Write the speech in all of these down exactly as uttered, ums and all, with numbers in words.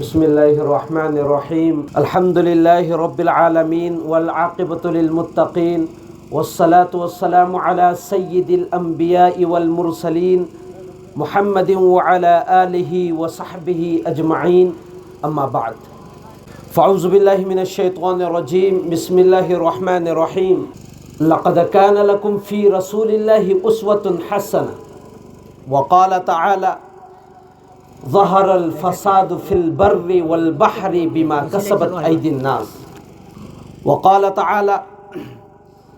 بسم الله الرحمن الرحيم. الحمد لله رب العالمين، والعاقبة للمتقين، والصلاة والسلام على سيد الأنبياء والمرسلين، محمد وعلى آله وصحبه أجمعين. أما بعد، فأعوذ بالله من الشيطان الرجيم. بسم الله الرحمن الرحيم. لقد كان لكم في رسول الله أسوة حسنة. وقال تعالى: ظهر الفساد في البر والبحر بما كسبت أيدي الناس. وقال تعالى: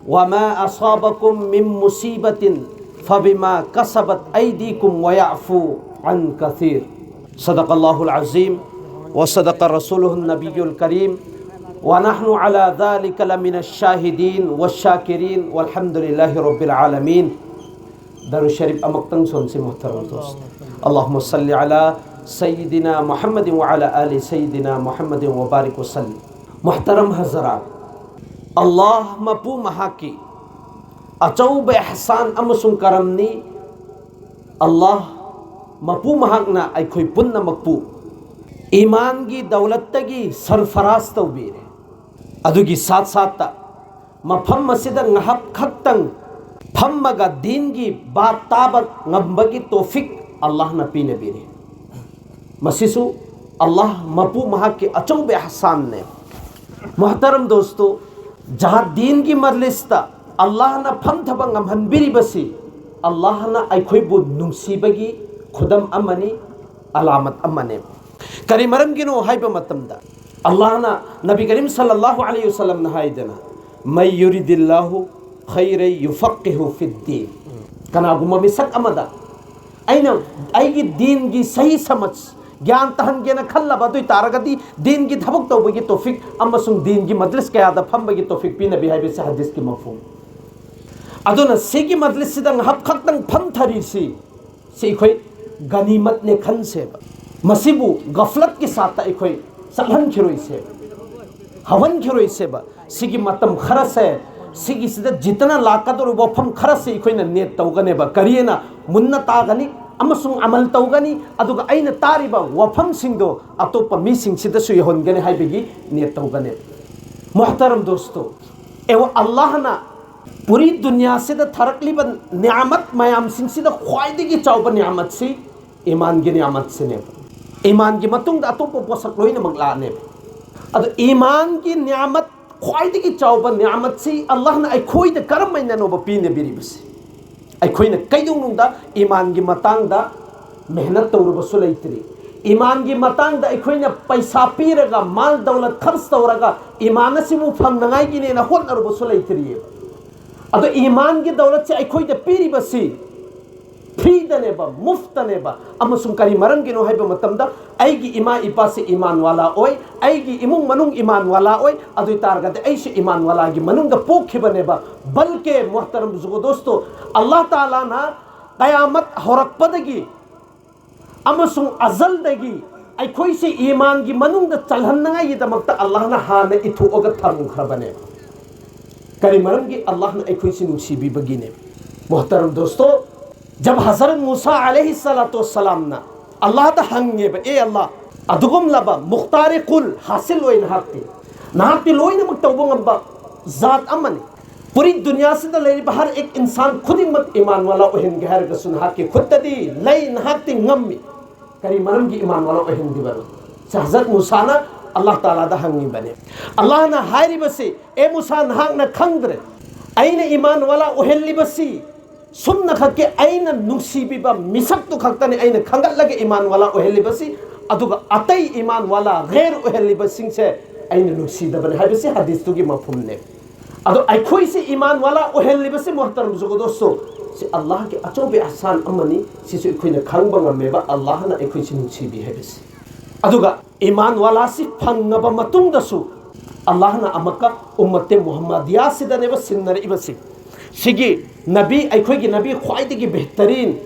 وما أصابكم من مصيبة فبما كسبت أيديكم ويعفو عن كثير. صدق الله العظيم وصدق رسوله النبي الكريم، ونحن على ذلك لمن الشاهدين والشاكرين، والحمد لله رب العالمين. ꯗꯔꯨ ꯁꯔꯤꯐ ꯑꯃꯨꯛꯇꯪ ꯁꯣꯟꯁꯤ, ꯃꯨꯍꯇꯔꯝ ꯗꯣꯁ꯫ اللهم صل على سيدنا محمد وعلى آل سيدنا محمد وبارك وسلم. ꯃꯨꯍꯇꯔꯝ ꯍꯖꯔꯥꯠ, ꯑꯜꯂꯥꯍ ꯃꯄꯨ ꯃꯍꯥꯛꯀꯤ ꯑꯆꯧꯕ ꯏꯍꯁꯥꯟ ꯑꯃꯁꯨꯡ ꯀꯔꯝꯅꯤ꯫ ꯑꯜꯂꯥꯍ ꯃꯄꯨ ꯃꯍꯥꯛꯅ ꯑꯩꯈꯣꯏ ꯄꯨꯝꯅꯃꯛꯄꯨ ꯏꯃꯥꯟꯒꯤ ꯗꯧꯂꯠꯇꯒꯤ ꯁꯔꯐꯔꯥꯖ ꯇꯧꯕꯤꯔꯦ꯫ ꯑꯗꯨꯒꯤ ꯁꯥꯠ ꯁꯥꯠꯇ ꯃꯐꯝ ꯑꯁꯤꯗ ꯉꯥꯏꯍꯥꯛ ꯈꯛꯇꯪ ꯐꯝꯃꯒ ꯗꯤꯟꯒꯤ ꯕꯥꯠ ꯇꯥꯕ ꯉꯝꯕꯒꯤ ꯇꯣꯐꯤꯛ ꯑꯜꯂꯥꯍꯅ ꯄꯤꯅꯕꯤꯔꯤ꯫ ꯃꯁꯤꯁꯨ ꯑꯜꯂꯥꯍ ꯃꯄꯨ ꯃꯍꯥꯛꯀꯤ ꯑꯆꯧꯕ ꯏꯍꯁꯥꯟꯅꯦ꯫ ꯃꯨꯍꯇꯔꯝ ꯗꯣꯁꯇꯣ, ꯖꯍꯥꯗ ꯗꯤꯟꯒꯤ ꯃꯖꯂꯤꯁꯇ ꯑꯜꯂꯥꯍꯅ ꯐꯝꯊꯕ ꯉꯝꯍꯟꯕꯤꯔꯤꯕꯁꯤ ꯑꯜꯂꯥꯍꯅ ꯑꯩꯈꯣꯏꯕꯨ ꯅꯨꯡꯁꯤꯕꯒꯤ ꯈꯨꯗꯝ ꯑꯃꯅꯤ, ꯑꯂꯥꯃꯠ ꯑꯃꯅꯤ꯫ ꯀꯔꯤ ꯃꯔꯝꯒꯤꯅꯣ ꯍꯥꯏꯕ ꯃꯇꯝꯗ, ꯑꯜꯂꯥꯍꯅ ꯅꯕꯤ ꯀꯔꯤꯝ ꯁꯜꯂꯜꯂꯥꯍꯨ ꯑꯂꯩꯍꯤ ꯋꯁꯜꯂꯝꯅ ꯍꯥꯏꯗꯅ, "ꯃꯩ ꯌꯨꯔꯤꯗꯤꯜꯂꯥꯍꯨ ꯈꯩꯔꯩ ꯌꯨꯐꯛꯀꯤꯍꯨ ꯐꯤꯗꯗꯤꯟ"꯫ ꯀꯅꯥꯒꯨꯝꯕ ꯃꯤꯁꯛ ꯑꯃꯗ ꯑꯩꯅ ꯑꯩꯒꯤ ꯗꯤꯟꯒꯤ ꯁꯍꯤ ꯁꯃꯖ ꯒ꯭ꯌꯥꯟ ꯇꯥꯍꯟꯒꯦꯅ ꯈꯜꯂꯕ ꯑꯗꯨ ꯑꯣꯏ ꯇꯥꯔꯒꯗꯤ, ꯗꯤꯟꯒꯤ ꯊꯕꯛ ꯇꯧꯕꯒꯤ ꯇꯣꯐꯤꯛ ꯑꯃꯁꯨꯡ ꯗꯤꯟꯒꯤ ꯃꯖꯂꯤꯁ ꯀꯌꯥꯗ ꯐꯝꯕꯒꯤ ꯇꯣꯐꯤꯛ ꯄꯤꯅꯕꯤ ꯍꯥꯏꯕꯁꯤ ꯍꯗꯤꯁꯀꯤ ꯃꯐꯍꯨꯝ꯫ ꯑꯗꯨꯅ ꯁꯤꯒꯤ ꯃꯖꯂꯤꯁꯁꯤꯗ ꯉꯥꯏꯍꯥꯛ ꯈꯛꯇꯪ ꯐꯝꯊꯔꯤꯁꯤ, ꯁꯤ ꯑꯩꯈꯣꯏ ꯒꯅꯤꯃꯠꯅꯦ ꯈꯟꯁꯦꯕ꯫ ꯃꯁꯤꯕꯨ ꯒꯐꯂꯠꯀꯤ ꯁꯥꯠꯇ ꯑꯩꯈꯣꯏ ꯆꯠꯍꯟꯈꯤꯔꯣꯏꯁꯦꯕ, ꯍꯧꯍꯟꯈꯤꯔꯣꯏꯁꯦꯕ꯫ ꯁꯤꯒꯤ ꯃꯇꯝ ꯈꯔꯁꯦ, ꯁꯤꯒꯤꯁꯤꯗ ꯖꯤꯠꯇꯅ ꯂꯥꯛꯀꯗꯧꯔꯤꯕ ꯋꯥꯐꯝ ꯈꯔꯁꯦ ꯑꯩꯈꯣꯏꯅ ꯅꯦꯠ ꯇꯧꯒꯅꯦꯕ꯫ ꯀꯔꯤꯅ ꯃꯨꯟꯅ ꯇꯥꯒꯅꯤ, ꯑꯃꯁꯨꯡ ꯑꯃꯜ ꯇꯧꯒꯅꯤ, ꯑꯗꯨꯒ ꯑꯩꯅ ꯇꯥꯔꯤꯕ ꯋꯥꯐꯝꯁꯤꯡꯗꯣ ꯑꯇꯣꯞꯄ ꯃꯤꯁꯤꯡꯁꯤꯗꯁꯨ ꯌꯧꯍꯟꯒꯅꯤ ꯍꯥꯏꯕꯒꯤ ꯅꯤꯌꯠ ꯇꯧꯒꯅꯤ꯫ ꯃꯣꯍꯇꯔꯝ ꯗꯣꯁꯇꯣ, ꯑꯦ ꯑꯜꯂꯥꯍꯅ ꯄꯨꯔꯤ ꯗꯨꯅꯤꯌꯥꯁꯤꯗ ꯊꯥꯔꯛꯂꯤꯕ ꯅꯤꯌꯥꯃꯠ ꯃꯌꯥꯝꯁꯤꯡꯁꯤꯗ ꯈ꯭ꯋꯥꯏꯗꯒꯤ ꯆꯥꯎꯕ ꯅꯤꯌꯥꯃꯠꯁꯤ ꯏꯃꯥꯟꯒꯤ ꯅꯤꯌꯥꯃꯠꯁꯤꯅꯦꯕ꯫ ꯏꯃꯥꯟꯒꯤ ꯃꯇꯨꯡꯗ ꯑꯇꯣꯞꯄ ꯄꯣꯠꯁꯛ ꯂꯣꯏꯅꯃꯛ ꯂꯥꯛꯑꯅꯦꯕ꯫ ꯑꯗꯣ ꯏꯃꯥꯟꯒꯤ ꯅꯤꯌꯥꯃꯠ, ꯈ꯭ꯋꯥꯏꯗꯒꯤ ꯆꯥꯎꯕ ꯅꯤꯌꯥꯃꯠꯁꯤ ꯑꯜꯂꯥꯍꯅ ꯑꯩꯈꯣꯏꯗ ꯀꯔꯝꯍꯥꯏꯅꯅꯣꯕ ꯄꯤꯅꯕꯤꯔꯤꯕꯁꯤ? ꯑꯩꯈꯣꯏꯅ ꯀꯩꯗꯧꯅꯨꯡꯗ ꯏꯃꯥꯟꯒꯤ ꯃꯇꯥꯡꯗ ꯃꯦꯍꯅꯠ ꯇꯧꯔꯨꯕꯁꯨ ꯂꯩꯇ꯭ꯔꯤ꯫ ꯏꯃꯥꯟꯒꯤ ꯃꯇꯥꯡꯗ ꯑꯩꯈꯣꯏꯅ ꯄꯩꯁꯥ ꯄꯤꯔꯒ, ꯃꯥꯜ ꯗꯧꯂꯠ ꯈꯔꯆ ꯇꯧꯔꯒ ꯏꯃꯥꯟ ꯑꯁꯤꯕꯨ ꯐꯪꯅꯉꯥꯏꯒꯤꯅꯦꯅ ꯍꯣꯠꯅꯔꯨꯕꯁꯨ ꯂꯩꯇ꯭ꯔꯤꯑꯕ꯫ ꯑꯗꯣ ꯏꯃꯥꯟꯒꯤ ꯗꯧꯂꯠꯁꯦ ꯑꯩꯈꯣꯏꯗ ꯄꯤꯔꯤꯕꯁꯤ ꯐ꯭ꯔꯤꯗꯅꯦꯕ, ꯃꯨꯐꯇꯅꯦꯕ꯫ ꯑꯃꯁꯨꯡ ꯀꯔꯤ ꯃꯔꯝꯒꯤꯅꯣ ꯍꯥꯏꯕ ꯃꯇꯝꯗ, ꯑꯩꯒꯤ ꯏꯃꯥ ꯏꯄꯥꯁꯤ ꯏꯃꯥꯟ ꯋꯥꯂꯥ ꯑꯣꯏ, ꯑꯩꯒꯤ ꯏꯃꯨꯡ ꯃꯅꯨꯡ ꯏꯃꯥꯟ ꯋꯥꯂꯥ ꯑꯣꯏ, ꯑꯗꯨ ꯑꯣꯏ ꯇꯥꯔꯒꯗꯤ ꯑꯩꯁꯨ ꯏꯃꯥꯟ ꯋꯥꯂꯥꯒꯤ ꯃꯅꯨꯡꯗ ꯄꯣꯛꯈꯤꯕꯅꯦꯕ꯫ ꯕꯜꯀꯦ ꯃꯣꯍꯇꯔꯝ ꯖꯨꯒꯣꯗꯣꯁꯇꯣ, ꯑꯜꯂꯥꯍ ꯇꯥꯂꯥꯅ ꯀꯌꯥꯃꯠ ꯍꯧꯔꯛꯄꯗꯒꯤ ꯑꯃꯁꯨꯡ ꯑꯖꯜꯗꯒꯤ ꯑꯩꯈꯣꯏꯁꯦ ꯏꯃꯥꯟꯒꯤ ꯃꯅꯨꯡꯗ ꯆꯜꯍꯟꯅꯉꯥꯏꯒꯤꯗꯃꯛꯇ ꯑꯜꯂꯥꯍꯅ ꯍꯥꯟꯅ ꯏꯊꯣꯛꯑꯒ ꯊꯝꯈ꯭ꯔꯕꯅꯦꯕ꯫ ꯀꯔꯤ ꯃꯔꯝꯒꯤ? ꯑꯜꯂꯥꯍꯅ ꯑꯩꯈꯣꯏꯁꯤ ꯅꯨꯡꯁꯤꯕꯤꯕꯒꯤꯅꯦꯕ꯫ ꯃꯣꯍꯇꯔꯝ ꯗꯣꯁꯇꯣ, ꯖꯕ ꯍꯖꯔꯠ ꯃꯨꯁꯥ ꯑꯂꯩꯍꯤ ꯁꯂꯥꯇꯨ ꯋꯁꯁꯂꯥꯝꯅ ꯑꯜꯂꯥꯍꯗ ꯍꯪꯉꯦꯕ, "ꯑꯦ ꯑꯜꯂꯥꯍ, ꯑꯗꯨꯒꯨꯝꯂꯕ ꯃꯨꯈꯇꯥꯔꯦ ꯀꯨꯜ ꯍꯥꯁꯤꯜ ꯑꯣꯏ ꯅꯍꯥꯛꯇꯤ, ꯅꯍꯥꯛꯇꯤ ꯂꯣꯏꯅꯃꯛ ꯇꯧꯕ ꯉꯝꯕ ꯖꯥꯠ ꯑꯃꯅꯤ꯫ ꯄꯨꯔꯤ ꯗꯨꯅꯤꯌꯥꯁꯤꯗ ꯂꯩꯔꯤꯕ ꯍꯔ ꯑꯦꯛ ꯏꯟꯁꯥꯟ ꯈꯨꯗꯤꯡꯃꯛ ꯏꯃꯥꯟ ꯋꯥꯂꯥ ꯑꯣꯏꯍꯟꯒꯦ ꯍꯥꯏꯔꯒꯁꯨ ꯅꯍꯥꯛꯀꯤ ꯈꯨꯠꯇꯗꯤ ꯂꯩ, ꯅꯍꯥꯛꯇꯤ ꯉꯝꯃꯤ꯫ ꯀꯔꯤ ꯃꯔꯝꯒꯤ ꯏꯃꯥꯟ ꯋꯥꯂꯥ ꯑꯣꯏꯍꯟꯗ꯭ꯔꯤꯕꯅꯣ?" ꯁꯦ ꯍꯖꯔꯠ ꯃꯨꯁꯥꯅ ꯑꯜꯂꯥꯍ ꯇꯥꯂꯥꯗ ꯍꯪꯉꯤꯕꯅꯦ꯫ ꯑꯜꯂꯥꯍꯅ ꯍꯥꯏꯔꯤꯕꯁꯤ, "ꯑꯦ ꯃꯨꯁꯥ, ꯅꯍꯥꯛꯅ ꯈꯪꯗ꯭ꯔꯦ, ꯑꯩꯅ ꯏꯃꯥꯟ ꯋꯥꯂꯥ ꯑꯣꯏꯍꯜꯂꯤꯕꯁꯤ ꯁꯨꯝꯅ ꯈꯛꯀꯤ ꯑꯩꯅ ꯅꯨꯡꯁꯤꯕꯤꯕ ꯃꯤꯁꯛꯇꯨ ꯈꯛꯇꯅꯤ ꯑꯩꯅ ꯈꯪꯒꯠꯂꯒ ꯏꯃꯥꯟ ꯋꯥꯂꯥ ꯑꯣꯏꯍꯜꯂꯤꯕꯁꯤ, ꯑꯗꯨꯒ ꯑꯇꯩ ꯏꯃꯥꯟ ꯋꯥꯂꯥ ꯒꯩꯔ ꯑꯣꯏꯍꯜꯂꯤꯕꯁꯤꯡꯁꯦ ꯑꯩꯅ ꯅꯨꯡꯁꯤꯗꯕꯅꯤ" ꯍꯥꯏꯕꯁꯤ ꯍꯗꯤꯁꯇꯨꯒꯤ ꯃꯐꯍꯨꯝꯅꯦ꯫ ꯑꯗꯣ ꯑꯩꯈꯣꯏꯁꯤ ꯏꯃꯥꯟ ꯋꯥꯂꯥ ꯑꯣꯏꯍꯜꯂꯤꯕꯁꯤ, ꯃꯣꯍꯇꯔꯝ ꯖꯨꯒꯗꯣꯁꯇꯣ, ꯁꯤ ꯑꯜꯂꯥꯍꯒꯤ ꯑꯆꯧꯕ ꯏꯍꯁꯥꯟ ꯑꯃꯅꯤ꯫ ꯁꯤꯁꯨ ꯑꯩꯈꯣꯏꯅ ꯈꯪꯕ ꯉꯝꯃꯦꯕ, ꯑꯜꯂꯥꯍꯅ ꯑꯩꯈꯣꯏꯁꯤ ꯅꯨꯡꯁꯤꯕꯤ ꯍꯥꯏꯕꯁꯤ꯫ ꯑꯗꯨꯒ ꯏꯃꯥꯟ ꯋꯥꯂꯥꯁꯤ ꯐꯪꯉꯕ ꯃꯇꯨꯡꯗꯁꯨ ꯑꯜꯂꯥꯍꯅ ꯑꯃꯨꯛꯀ ꯎꯝꯃꯠꯇꯦ ꯃꯨꯍꯝꯃꯗꯤꯌꯥꯁꯤꯗꯅꯦꯕ ꯁꯤꯟꯅꯔꯛꯏꯕꯁꯤ꯫ ꯁꯤꯒꯤ ꯅꯕꯤ, ꯑꯩꯈꯣꯏꯒꯤ ꯅꯕꯤ ꯈ꯭ꯋꯥꯏꯗꯒꯤ ꯕꯦꯍꯇꯔꯤꯟ,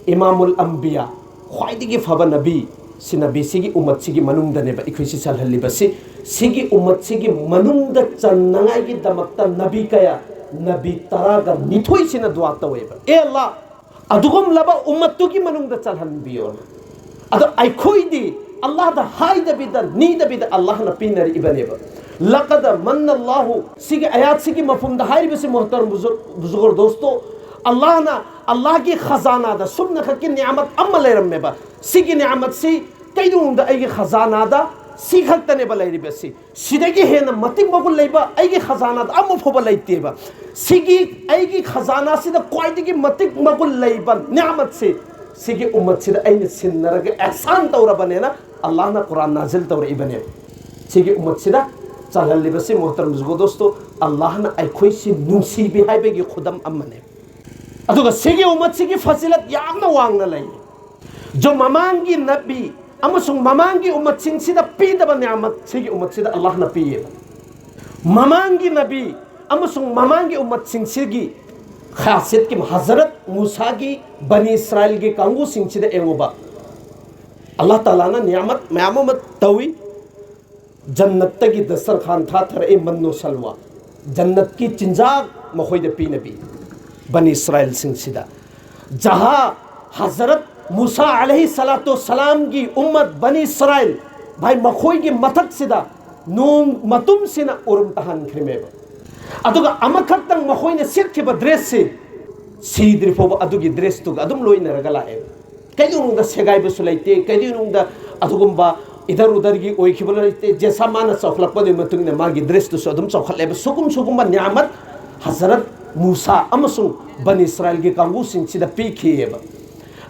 ꯏꯃꯥꯃꯨꯜ ꯑꯝꯕꯤꯌꯥ, ꯈ꯭ꯋꯥꯏꯗꯒꯤ ꯐꯕ ꯅꯕꯤ, ꯁꯤ ꯅꯕꯤꯁꯤꯒꯤ ꯎꯝꯃꯠꯁꯤꯒꯤ ꯃꯅꯨꯡꯗꯅꯦꯕ ꯑꯩꯈꯣꯏꯁꯤ ꯆꯜꯍꯜꯂꯤꯕꯁꯤ꯫ ꯁꯤꯒꯤ ꯎꯝꯃꯠꯁꯤꯒꯤ ꯃꯅꯨꯡꯗ ꯆꯟꯅꯉꯥꯏꯒꯤꯗꯃꯛꯇ ꯅꯕꯤ ꯀꯌꯥ? ꯅꯕꯤ ꯇꯔꯥꯒ ꯅꯤꯊꯣꯏꯁꯤꯅ ꯗꯨꯋꯥ ꯇꯧꯋꯦꯕ, "ꯑꯦ ꯑꯜꯂꯥꯍ, ꯑꯗꯨꯒꯨꯝꯂꯕ ꯎꯝꯃꯠꯇꯨꯒꯤ ꯃꯅꯨꯡꯗ ꯆꯜꯍꯟꯕꯤꯌꯣꯅ꯫ ꯑꯗꯣ ꯑꯩꯈꯣꯏꯗꯤ ꯑꯜꯂꯥꯍꯗ ꯍꯥꯏꯗꯕꯤꯗ, ꯅꯤꯗꯕꯤꯗ ꯑꯜꯂꯥꯍꯅ ꯄꯤꯅꯔꯛꯏꯕꯅꯦꯕ꯫ ꯂꯀꯗ ꯃꯟꯅꯜꯂꯥꯍꯨ, ꯁꯤꯒꯤ ꯑꯌꯥꯠꯁꯤꯒꯤ ꯃꯐꯝꯗ ꯍꯥꯏꯔꯤꯕꯁꯤ, ꯃꯣꯍꯇꯔꯝ ꯕꯨꯖꯨꯔ-, ꯕꯨꯖꯨꯒꯔ ꯗꯣꯁꯇꯣ, ꯑꯜꯂꯥꯍꯅ, ꯑꯜꯂꯥꯍꯒꯤ ꯈꯖꯥꯅꯥꯗ ꯁꯨꯝꯅꯈꯛꯀꯤ ꯅꯤꯌꯥꯃꯠ ꯑꯃ ꯂꯩꯔꯝꯃꯦꯕ꯫ ꯁꯤꯒꯤ ꯅꯤꯌꯥꯃꯠꯁꯤ ꯀꯩꯗꯧꯅꯨꯡꯗ ꯑꯩꯒꯤ ꯈꯖꯥꯅꯥꯗ ꯁꯤ ꯈꯛꯇꯅꯦꯕ ꯂꯩꯔꯤꯕꯁꯤ꯫ ꯁꯤꯗꯒꯤ ꯍꯦꯟꯅ ꯃꯇꯤꯛ ꯃꯒꯨꯟ ꯂꯩꯕ ꯑꯩꯒꯤ ꯈꯖꯥꯅꯥꯗ ꯑꯃ ꯐꯥꯎꯕ ꯂꯩꯇꯦꯕ꯫ ꯁꯤꯒꯤ ꯑꯩꯒꯤ ꯈꯖꯥꯅꯥꯁꯤꯗ ꯈ꯭ꯋꯥꯏꯗꯒꯤ ꯃꯇꯤꯛ ꯃꯒꯨꯟ ꯂꯩꯕ ꯅꯤꯌꯥꯃꯠꯁꯤ, ꯁꯤꯒꯤ ꯎꯝꯃꯠꯁꯤꯗ ꯑꯩꯅ ꯁꯤꯟꯅꯔꯒ ꯑꯦꯍꯁꯥꯟ ꯇꯧꯔꯕꯅꯦꯅ ꯑꯜꯂꯥꯍꯅ ꯀꯨꯔꯥꯟ ꯅꯥꯖꯤꯜ ꯇꯧꯔꯛꯏꯕꯅꯦꯕ꯫ ꯁꯤꯒꯤ ꯎꯝꯃꯠꯁꯤꯗ ꯆꯜꯍꯜꯂꯤꯕꯁꯤ, ꯃꯣꯍꯇꯔꯝ ꯕꯨꯖꯨꯒꯔ ꯗꯣꯁꯇꯣ, ꯑꯜꯂꯥꯍꯅ ꯑꯩꯈꯣꯏꯁꯤ ꯅꯨꯡꯁꯤꯕꯤ ꯍꯥꯏꯕꯒꯤ ꯈꯨꯗꯝ ꯑꯃꯅꯦ꯫ ꯑꯗꯨꯒ ꯁꯤꯒꯤ ꯎꯝꯃꯠꯁꯤꯒꯤ ꯐꯖꯤꯂꯠ ꯌꯥꯝꯅ ꯋꯥꯡꯅ ꯂꯩ꯫ ꯖꯣ ꯃꯃꯥꯡꯒꯤ ꯅꯕꯤ ꯑꯃꯁꯨꯡ ꯃꯃꯥꯡꯒꯤ ꯎꯝꯃꯠꯁꯤꯡꯁꯤꯗ ꯄꯤꯗꯕ ꯅꯤꯌꯥꯃꯠ ꯁꯤꯒꯤ ꯎꯝꯃꯠꯁꯤꯗ ꯑꯜꯂꯥꯍꯅ ꯄꯤꯌꯦꯕ꯫ ꯃꯃꯥꯡꯒꯤ ꯅꯕꯤ ꯑꯃꯁꯨꯡ ꯃꯃꯥꯡꯒꯤ ꯎꯝꯃꯠꯁꯤꯡꯁꯤꯒꯤ ꯈꯥꯁꯤꯌꯠꯀꯤ ꯍꯖꯔꯠ ꯃꯨꯁꯥꯒꯤ ꯕꯅꯤ ꯏꯁꯔꯥꯏꯜꯒꯤ ꯀꯥꯡꯕꯨꯁꯤꯡꯁꯤꯗ ꯌꯦꯡꯉꯨꯕ꯫ ꯑꯜꯂꯥꯍ ꯇꯥꯂꯥꯅ ꯅꯤꯌꯥꯃꯠ ꯃꯌꯥꯝ ꯑꯃ ꯇꯧꯏ꯫ ꯖꯟꯅꯠꯇꯒꯤ ꯗꯁꯇꯔꯈꯥꯟ ꯊꯥꯊꯔꯛꯏ, ꯃꯟꯅꯣ ꯁꯜꯋꯥ꯫ ꯖꯟꯅꯠꯀꯤ ꯆꯤꯟꯖꯥꯛ ꯃꯈꯣꯏꯗ ꯄꯤꯅꯕꯤ꯫ ꯕꯅꯤ ꯏꯁꯔꯥꯏꯜꯁꯤꯡꯁꯤꯗ ꯖꯍꯥ ꯍꯖꯔꯠ ꯃꯨꯁꯥ ꯑꯂꯩꯍꯤ ꯁꯂꯥꯇꯨ ꯁꯂꯥꯝꯒꯤ ꯎꯝꯃꯠ ꯕꯅꯤ ꯏꯁꯔꯥꯏꯜ, ꯚꯥꯏ, ꯃꯈꯣꯏꯒꯤ ꯃꯊꯛꯁꯤꯗ ꯅꯣꯡ ꯃꯇꯨꯝꯁꯤꯅ ꯎꯔꯨꯝ ꯇꯥꯍꯟꯈ꯭ꯔꯤꯃꯦꯕ꯫ ꯑꯗꯨꯒ ꯑꯃꯈꯛꯇꯪ ꯃꯈꯣꯏꯅ ꯁꯦꯠꯈꯤꯕ ꯗ꯭ꯔꯦꯁꯁꯤ ꯁꯤꯗ꯭ꯔꯤ ꯐꯥꯎꯕ ꯑꯗꯨꯒꯤ ꯗ꯭ꯔꯦꯁꯇꯨꯒ ꯑꯗꯨꯝ ꯂꯣꯏꯅꯔꯒ ꯂꯥꯛꯑꯦꯕ꯫ ꯀꯩꯗꯧꯅꯨꯡꯗ ꯁꯦꯒꯥꯏꯕꯁꯨ ꯂꯩꯇꯦ, ꯀꯩꯗꯧꯅꯨꯡꯗ ꯑꯗꯨꯒꯨꯝꯕ ꯏꯗꯔ ꯎꯗꯔꯒꯤ ꯑꯣꯏꯈꯤꯕ ꯂꯩꯇꯦ꯫ ꯖꯦꯁꯥ ꯃꯥꯅ ꯆꯥꯎꯈꯠꯂꯛꯄꯗꯨꯒꯤ ꯃꯇꯨꯡ ꯏꯟꯅ ꯃꯥꯒꯤ ꯗ꯭ꯔꯦꯁꯇꯨꯁꯨ ꯑꯗꯨꯝ ꯆꯥꯎꯈꯠꯂꯦꯕ꯫ ꯁꯨꯒꯨꯝ ꯁꯨꯒꯨꯝꯕ ꯅꯤꯌꯥꯃꯠ ꯍꯖꯔꯠ ꯃꯨꯁꯥ ꯑꯃꯁꯨꯡ ꯕꯅꯤ ꯏꯁꯔꯥꯏꯜꯒꯤ ꯀꯥꯡꯕꯨꯁꯤꯡꯁꯤꯗ ꯄꯤꯈꯤꯑꯕ꯫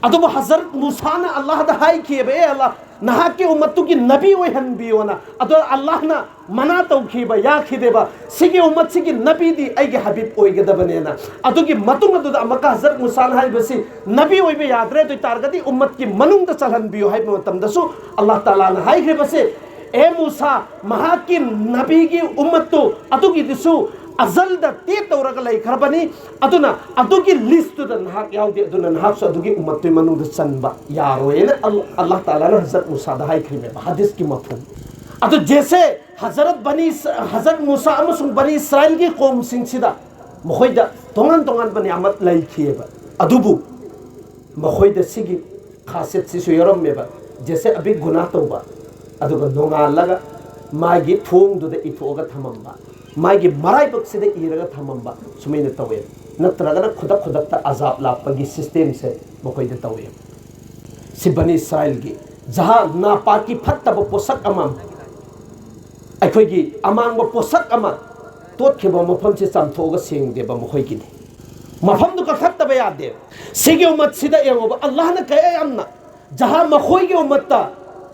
ꯑꯗꯨꯕꯨ ꯍꯖꯔꯠ ꯃꯨꯁꯥꯅ ꯑꯜꯂꯥꯍꯗ ꯍꯥꯏꯈꯤꯑꯕ, "ꯑꯦ ꯑꯜꯂꯥꯍ, ꯅꯍꯥꯛꯀꯤ ꯎꯝꯃꯠꯇꯨꯒꯤ ꯅꯕꯤ ꯑꯣꯏꯍꯟꯕꯤꯌꯣꯅ"꯫ ꯑꯗꯣ ꯑꯜꯂꯥꯍꯅ ꯃꯅꯥ ꯇꯧꯈꯤꯕ ꯌꯥꯈꯤꯗꯦꯕ꯫ ꯁꯤꯒꯤ ꯎꯝꯃꯠꯁꯤꯒꯤ ꯅꯕꯤꯗꯤ ꯑꯩꯒꯤ ꯍꯕꯤꯕ ꯑꯣꯏꯒꯗꯕꯅꯦꯅ꯫ ꯑꯗꯨꯒꯤ ꯃꯇꯨꯡ ꯑꯗꯨꯗ ꯑꯃꯨꯛꯀ ꯍꯖꯔꯠ ꯃꯨꯁꯥꯅ ꯍꯥꯏꯕꯁꯤ, "ꯅꯕꯤ ꯑꯣꯏꯕ ꯌꯥꯗ꯭ꯔꯦ, ꯑꯗꯨ ꯑꯣꯏ ꯇꯥꯔꯒꯗꯤ ꯎꯝꯃꯠꯀꯤ ꯃꯅꯨꯡꯗ ꯆꯜꯍꯟꯕꯤꯌꯨ" ꯍꯥꯏꯕ ꯃꯇꯝꯗꯁꯨ ꯑꯜꯂꯥꯍ ꯇꯥꯂꯥꯅ ꯍꯥꯏꯈ꯭ꯔꯤꯕꯁꯦ, "ꯑꯦ ꯃꯨꯁꯥ, ꯃꯍꯥꯛꯀꯤ ꯅꯕꯤꯒꯤ ꯎꯝꯃꯠꯇꯨ ꯑꯗꯨꯒꯤꯗꯨꯁꯨ ꯑꯖꯜꯗ ꯇꯦ ꯇꯧꯔꯒ ꯂꯩꯈ꯭ꯔꯕꯅꯤ, ꯑꯗꯨꯅ ꯑꯗꯨꯒꯤ ꯂꯤꯁꯇꯨꯗ ꯅꯍꯥꯛ ꯌꯥꯎꯗꯦ, ꯑꯗꯨꯅ ꯅꯍꯥꯛꯁꯨ ꯑꯗꯨꯒꯤ ꯎꯝꯃꯠꯇꯨꯒꯤ ꯃꯅꯨꯡꯗ ꯆꯟꯕ ꯌꯥꯔꯣꯏꯅ" ꯑꯜ-, ꯑꯜꯂꯥꯍ ꯇꯥꯂꯥꯅ ꯍꯖꯔꯠ ꯃꯨꯁꯥꯗ ꯍꯥꯏꯈ꯭ꯔꯤꯃꯦꯕ꯫ ꯍꯗꯤꯁꯀꯤ ꯃꯐꯍꯨꯝ꯫ ꯑꯗꯨ ꯖꯦꯁꯦ ꯍꯖꯔꯠ ꯕꯅꯤ ꯏꯁ-, ꯍꯖꯔꯠ ꯃꯨꯁꯥ ꯑꯃꯁꯨꯡ ꯕꯅꯤ ꯏꯁꯔꯥꯏꯜꯒꯤ ꯀꯣꯝꯁꯤꯡꯁꯤꯗ ꯃꯈꯣꯏꯗ ꯇꯣꯉꯥꯟ ꯇꯣꯉꯥꯟꯕ ꯅꯤꯌꯥꯃꯠ ꯂꯩꯈꯤꯑꯕ꯫ ꯑꯗꯨꯕꯨ ꯃꯈꯣꯏꯗ ꯁꯤꯒꯤ ꯈꯥꯁꯤꯌꯠꯁꯤꯁꯨ ꯌꯥꯎꯔꯝꯃꯦꯕ꯫ ꯖꯦꯁꯦ ꯑꯕꯤ ꯒꯨꯅꯥ ꯇꯧꯕ, ꯑꯗꯨꯒ ꯅꯣꯡꯉꯥꯜꯂꯒ ꯃꯥꯒꯤ ꯊꯣꯡꯗꯨꯗ ꯏꯊꯣꯛꯑꯒ ꯊꯝꯃꯝꯕ, ꯃꯥꯒꯤ ꯃꯔꯥꯏꯕꯛꯁꯤꯗ ꯏꯔꯒ ꯊꯝꯃꯝꯕ, ꯁꯨꯃꯥꯏꯅ ꯇꯧꯋꯦ꯫ ꯅꯠꯇ꯭ꯔꯒꯅ ꯈꯨꯗꯛ ꯈꯨꯗꯛꯇ ꯑꯖꯥꯕ ꯂꯥꯛꯄꯒꯤ ꯁꯤꯁꯇꯦꯝꯁꯦ ꯃꯈꯣꯏꯗ ꯇꯧꯋꯦ꯫ ꯁꯤ ꯕꯅꯤ ꯏꯁꯔꯥꯏꯜꯒꯤ ꯖꯍꯥ ꯅꯥꯄꯥꯛꯀꯤ ꯐꯠꯇꯕ ꯄꯣꯠꯁꯛ ꯑꯃ, ꯑꯩꯈꯣꯏꯒꯤ ꯑꯃꯥꯡꯕ ꯄꯣꯠꯁꯛ ꯑꯃ ꯇꯣꯠꯈꯤꯕ ꯃꯐꯝꯁꯤ ꯆꯥꯝꯊꯣꯛꯑꯒ ꯁꯦꯡꯗꯦꯕ ꯃꯈꯣꯏꯒꯤꯗꯤ꯫ ꯃꯐꯝꯗꯨ ꯀꯛꯊꯠꯇꯕ ꯌꯥꯗꯦ꯫ ꯁꯤꯒꯤ ꯎꯃꯠꯁꯤꯗ ꯌꯦꯡꯉꯣꯕ, ꯑꯜꯂꯥꯍꯅ ꯀꯌꯥ ꯌꯥꯝꯅ ꯖꯍꯥ ꯃꯈꯣꯏꯒꯤ ꯎꯃꯠꯇ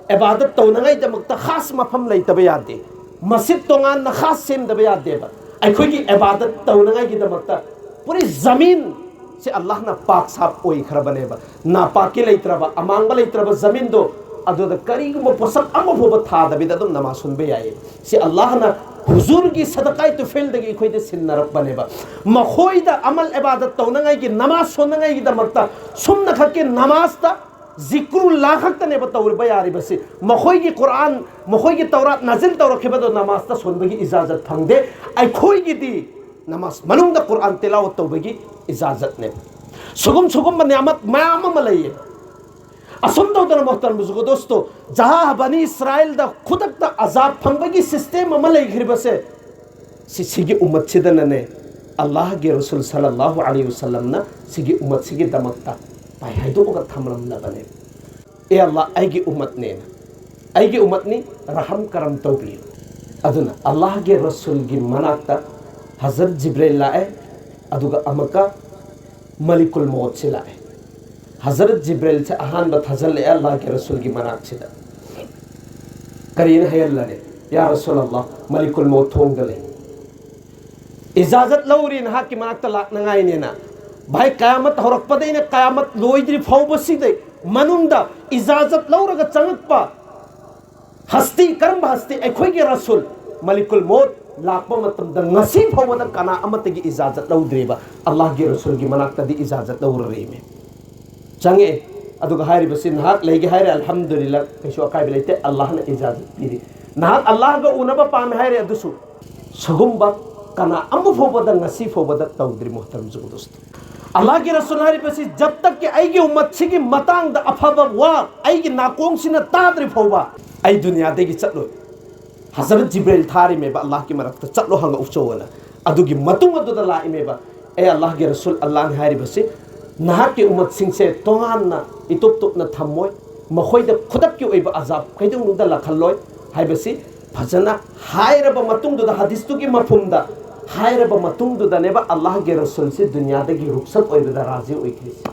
ꯏꯕꯥꯗꯠ ꯇꯧꯅꯉꯥꯏꯗꯃꯛꯇ ꯈꯥꯁ ꯃꯐꯝ ꯂꯩꯇꯕ ꯌꯥꯗꯦ꯫ ꯃꯁꯖꯤꯗ ꯇꯣꯉꯥꯟꯅ ꯈꯥꯁ ꯁꯦꯝꯗꯕ ꯌꯥꯗꯦꯕ꯫ ꯑꯩꯈꯣꯏꯒꯤ ꯏꯕꯥꯗꯠ ꯇꯧꯅꯉꯥꯏꯒꯤꯗꯃꯛꯇ ꯄꯨꯔꯤ ꯖꯃꯤꯟ ꯁꯤ ꯑꯜꯂꯥꯍꯅ ꯄꯥꯛ ꯁꯥꯞ ꯑꯣꯏꯈ꯭ꯔꯕꯅꯦꯕ꯫ ꯅꯥꯄꯥꯛꯀꯤ ꯂꯩꯇ꯭ꯔꯕ, ꯑꯃꯥꯡꯕ ꯂꯩꯇ꯭ꯔꯕ ꯖꯃꯤꯟꯗꯣ, ꯑꯗꯨꯗ ꯀꯔꯤꯒꯨꯝꯕ ꯄꯣꯠꯁꯛ ꯑꯃ ꯐꯥꯎꯕ ꯊꯥꯗꯕꯤꯗ ꯑꯗꯨꯝ ꯅꯃꯥꯖ ꯁꯣꯟꯕ ꯌꯥꯏꯌꯦ꯫ ꯁꯤ ꯑꯜꯂꯥꯍꯅ ꯍꯨꯖꯨꯔꯒꯤ ꯁꯗꯀꯥꯏ ꯇꯨꯐꯦꯜꯗꯒꯤ ꯑꯩꯈꯣꯏꯗ ꯁꯤꯟꯅꯔꯛꯄꯅꯦꯕ꯫ ꯃꯈꯣꯏꯗ ꯑꯃꯜ ꯏꯕꯥꯗꯠ ꯇꯧꯅꯉꯥꯏꯒꯤ, ꯅꯃꯥꯖ ꯁꯣꯟꯅꯉꯥꯏꯒꯤꯗꯃꯛꯇ ꯁꯨꯝꯅ ꯈꯛꯀꯤ ꯅꯃꯥꯖꯇ ꯖꯤꯀ꯭ꯔꯨꯜꯂꯥ ꯈꯛꯇꯅꯦꯕ ꯇꯧꯔꯤꯕ ꯌꯥꯔꯤꯕꯁꯤ꯫ ꯃꯈꯣꯏꯒꯤ ꯀꯨꯔꯥꯟ, ꯃꯈꯣꯏꯒꯤ ꯇꯧꯔꯥꯠ ꯅꯥꯖꯤꯜ ꯇꯧꯔꯛꯈꯤꯕꯗꯣ ꯅꯃꯥꯖꯇ ꯁꯣꯟꯕꯒꯤ ꯏꯖꯥꯖꯠ ꯐꯪꯗꯦ꯫ ꯑꯩꯈꯣꯏꯒꯤꯗꯤ ꯅꯃꯥꯖ ꯃꯅꯨꯡꯗ ꯀꯨꯔꯥꯟ ꯇꯤꯂꯥꯋꯠ ꯇꯧꯕꯒꯤ ꯏꯖꯥꯖꯠꯅꯦꯕ꯫ ꯁꯨꯒꯨꯝ ꯁꯨꯒꯨꯝꯕ ꯅꯤꯌꯥꯃꯠ ꯃꯌꯥꯝ ꯑꯃ ꯂꯩꯌꯦ꯫ ꯑꯁꯨꯝ ꯇꯧꯗꯅ ꯃꯣꯍꯇꯔꯝ ꯕꯨꯖꯨꯔꯒ ꯗꯣꯁꯇꯣ, ꯖꯍꯥ ꯕꯅꯤ ꯏꯁꯔꯥꯏꯜꯗ ꯈꯨꯗꯛꯇ ꯑꯖꯥꯕ ꯐꯪꯕꯒꯤ ꯁꯤꯁꯇꯦꯝ ꯑꯃ ꯂꯩꯈ꯭ꯔꯤꯕꯁꯦ, ꯁꯤ, ꯁꯤꯒꯤ ꯎꯃꯠꯁꯤꯗꯅꯅꯦ, ꯑꯜꯂꯥꯍꯒꯤ ꯔꯁꯨꯜ ꯁꯜꯂꯜꯂꯥꯍꯨ ꯑꯂꯩꯍꯤ ꯋꯁꯜꯂꯝꯅ ꯁꯤꯒꯤ ꯎꯃꯠꯁꯤꯒꯤꯗꯃꯛꯇ ꯄꯥꯏ ꯍꯥꯏꯗꯣꯛꯑꯒ ꯊꯝꯂꯝꯂꯕꯅꯦ꯫ ꯑꯦ ꯑꯜꯂꯥꯍ, ꯑꯩꯒꯤ ꯎꯃꯠꯅꯦꯅ, ꯑꯩꯒꯤ ꯎꯃꯠꯅꯤ, ꯔꯍꯝ ꯀꯔꯝ ꯇꯧꯕꯤꯌꯨ꯫ ꯑꯗꯨꯅ ꯑꯜꯂꯥꯍꯒꯤ ꯔꯁꯨꯜꯒꯤ ꯃꯅꯥꯛꯇ ꯍꯖꯔꯠ ꯖꯤꯕ꯭ꯔꯦꯜ ꯂꯥꯛꯑꯦ, ꯑꯗꯨꯒ ꯑꯃꯨꯛꯀ ꯃꯂꯤꯀꯨꯜ ꯃꯣꯠꯁꯤ ꯂꯥꯛꯑꯦ꯫ ꯍꯖꯔꯠ ꯖꯤꯕ꯭ꯔꯦꯜꯁꯦ ꯑꯍꯥꯟꯕ ꯊꯥꯖꯤꯜꯂꯛꯑꯦ ꯑꯜꯂꯥꯍꯒꯤ ꯔꯁꯨꯜꯒꯤ ꯃꯅꯥꯛꯁꯤꯗ꯫ ꯀꯔꯤꯅ ꯍꯥꯏꯍꯜꯂꯔꯦ? "ꯌꯥ ꯔꯁꯨꯜ ꯑꯜꯂꯥꯍ, ꯃꯂꯤꯀꯨꯜ ꯃꯣꯠ ꯊꯣꯡꯗ ꯂꯩ꯫ ꯏꯖꯥꯖꯠ ꯂꯧꯔꯤ ꯅꯍꯥꯛꯀꯤ ꯃꯅꯥꯛꯇ ꯂꯥꯛꯅꯉꯥꯏꯅꯦꯅ"꯫ ꯚꯥꯏ, ꯀꯌꯥꯃꯠ ꯍꯧꯔꯛꯄꯗꯩꯅ ꯀꯌꯥꯃꯠ ꯂꯣꯏꯗ꯭ꯔꯤ ꯐꯥꯎꯕꯁꯤꯗ ꯃꯅꯨꯡꯗ ꯏꯖꯥꯖꯠ ꯂꯧꯔꯒ ꯆꯪꯉꯛꯄ ꯍꯁꯇꯤ, ꯀꯔꯝꯕ ꯍꯁꯇꯤ? ꯑꯩꯈꯣꯏꯒꯤ ꯔꯁꯨꯜ ꯃꯂꯤꯀꯨꯜ ꯃꯣꯠ ꯂꯥꯛꯄ ꯃꯇꯝꯗ ꯉꯁꯤ ꯐꯥꯎꯕꯗ ꯀꯅꯥ ꯑꯃꯠꯇꯒꯤ ꯏꯖꯥꯖꯠ ꯂꯧꯗ꯭ꯔꯤꯕ꯫ ꯑꯜꯂꯥꯍꯒꯤ ꯔꯁꯨꯜꯒꯤ ꯃꯅꯥꯛꯇꯗꯤ ꯏꯖꯥꯖꯠ ꯂꯧꯔꯔꯤꯃꯦ꯫ ꯆꯪꯉꯛꯑꯦ꯫ ꯑꯗꯨꯒ ꯍꯥꯏꯔꯤꯕꯁꯤ, "ꯅꯍꯥꯛ ꯂꯩꯒꯦ ꯍꯥꯏꯔꯦ, ꯑꯜꯍꯝꯗꯨꯂꯤꯜꯂꯥꯍ, ꯀꯩꯁꯨ ꯑꯀꯥꯏꯕ ꯂꯩꯇꯦ, ꯑꯜꯂꯥꯍꯅ ꯏꯖꯥꯖꯠ ꯄꯤꯔꯤ꯫ ꯅꯍꯥꯛ ꯑꯜꯂꯥꯍꯒ ꯎꯅꯕ ꯄꯥꯝꯃꯦ ꯍꯥꯏꯔꯦ, ꯑꯗꯨꯁꯨ"꯫ ꯁꯤꯒꯨꯝꯕ ꯀꯅꯥ ꯑꯃ ꯐꯥꯎꯕꯗ ꯉꯁꯤ ꯐꯥꯎꯕꯗ ꯇꯧꯗ꯭ꯔꯤ, ꯃꯣꯍꯇꯔꯝ ꯕꯨꯖꯨꯔꯒ ꯗꯣꯁꯇꯣ꯫ ꯑꯜꯂꯥꯍꯒꯤ ꯔꯁꯨꯜ ꯍꯥꯏꯔꯤꯕꯁꯤ ꯖꯕ ꯇꯛꯀꯤ ꯑꯩꯒꯤ ꯎꯝꯃꯠꯁꯤꯒꯤ ꯃꯇꯥꯡꯗ ꯑꯐꯕ ꯋꯥ ꯑꯩꯒꯤ ꯅꯥꯀꯣꯡꯁꯤꯅ ꯇꯥꯗ꯭ꯔꯤ ꯐꯥꯎꯕ ꯑꯩ ꯗꯨꯅꯤꯌꯥꯗꯒꯤ ꯆꯠꯂꯣꯏ꯫ ꯍꯖꯔꯠ ꯖꯤꯕ꯭ꯔꯤꯜ ꯊꯥꯔꯤꯃꯦꯕ ꯑꯜꯂꯥꯍꯒꯤ ꯃꯔꯛꯇ ꯆꯠꯂꯣ ꯍꯪꯉꯛꯎꯆꯣꯅ꯫ ꯑꯗꯨꯒꯤ ꯃꯇꯨꯡ ꯑꯗꯨꯗ ꯂꯥꯛꯏꯃꯦꯕ, "ꯑꯦ ꯑꯜꯂꯥꯍꯒꯤ ꯔꯁꯨꯜ, ꯑꯜꯂꯥꯍꯅ ꯍꯥꯏꯔꯤꯕꯁꯤ ꯅꯍꯥꯛꯀꯤ ꯎꯝꯃꯠꯁꯤꯡꯁꯦ ꯇꯣꯉꯥꯟꯅ ꯏꯇꯨꯞ ꯇꯨꯞꯅ ꯊꯝꯃꯣꯏ, ꯃꯈꯣꯏꯗ ꯈꯨꯗꯛꯀꯤ ꯑꯣꯏꯕ ꯑꯖꯥꯕ ꯀꯩꯗꯧꯅꯨꯡꯗ ꯂꯥꯛꯍꯜꯂꯣꯏ" ꯍꯥꯏꯕꯁꯤ ꯐꯖꯅ ꯍꯥꯏꯔꯕ ꯃꯇꯨꯡꯗꯨꯗ, ꯍꯗꯤꯁꯇꯨꯒꯤ ꯃꯐꯝꯗ ꯍꯥꯏꯔꯕ ꯃꯇꯨꯡꯗꯨꯗꯅꯦꯕ ꯑꯜꯂꯥꯍꯒꯤ ꯔꯁꯨꯜꯁꯤ ꯗꯨꯅꯤꯌꯥꯗꯒꯤ ꯔꯨꯈꯁꯠ ꯑꯣꯏꯕꯗ ꯔꯥꯖꯤ ꯑꯣꯏꯈ꯭ꯔꯤꯁꯤ꯫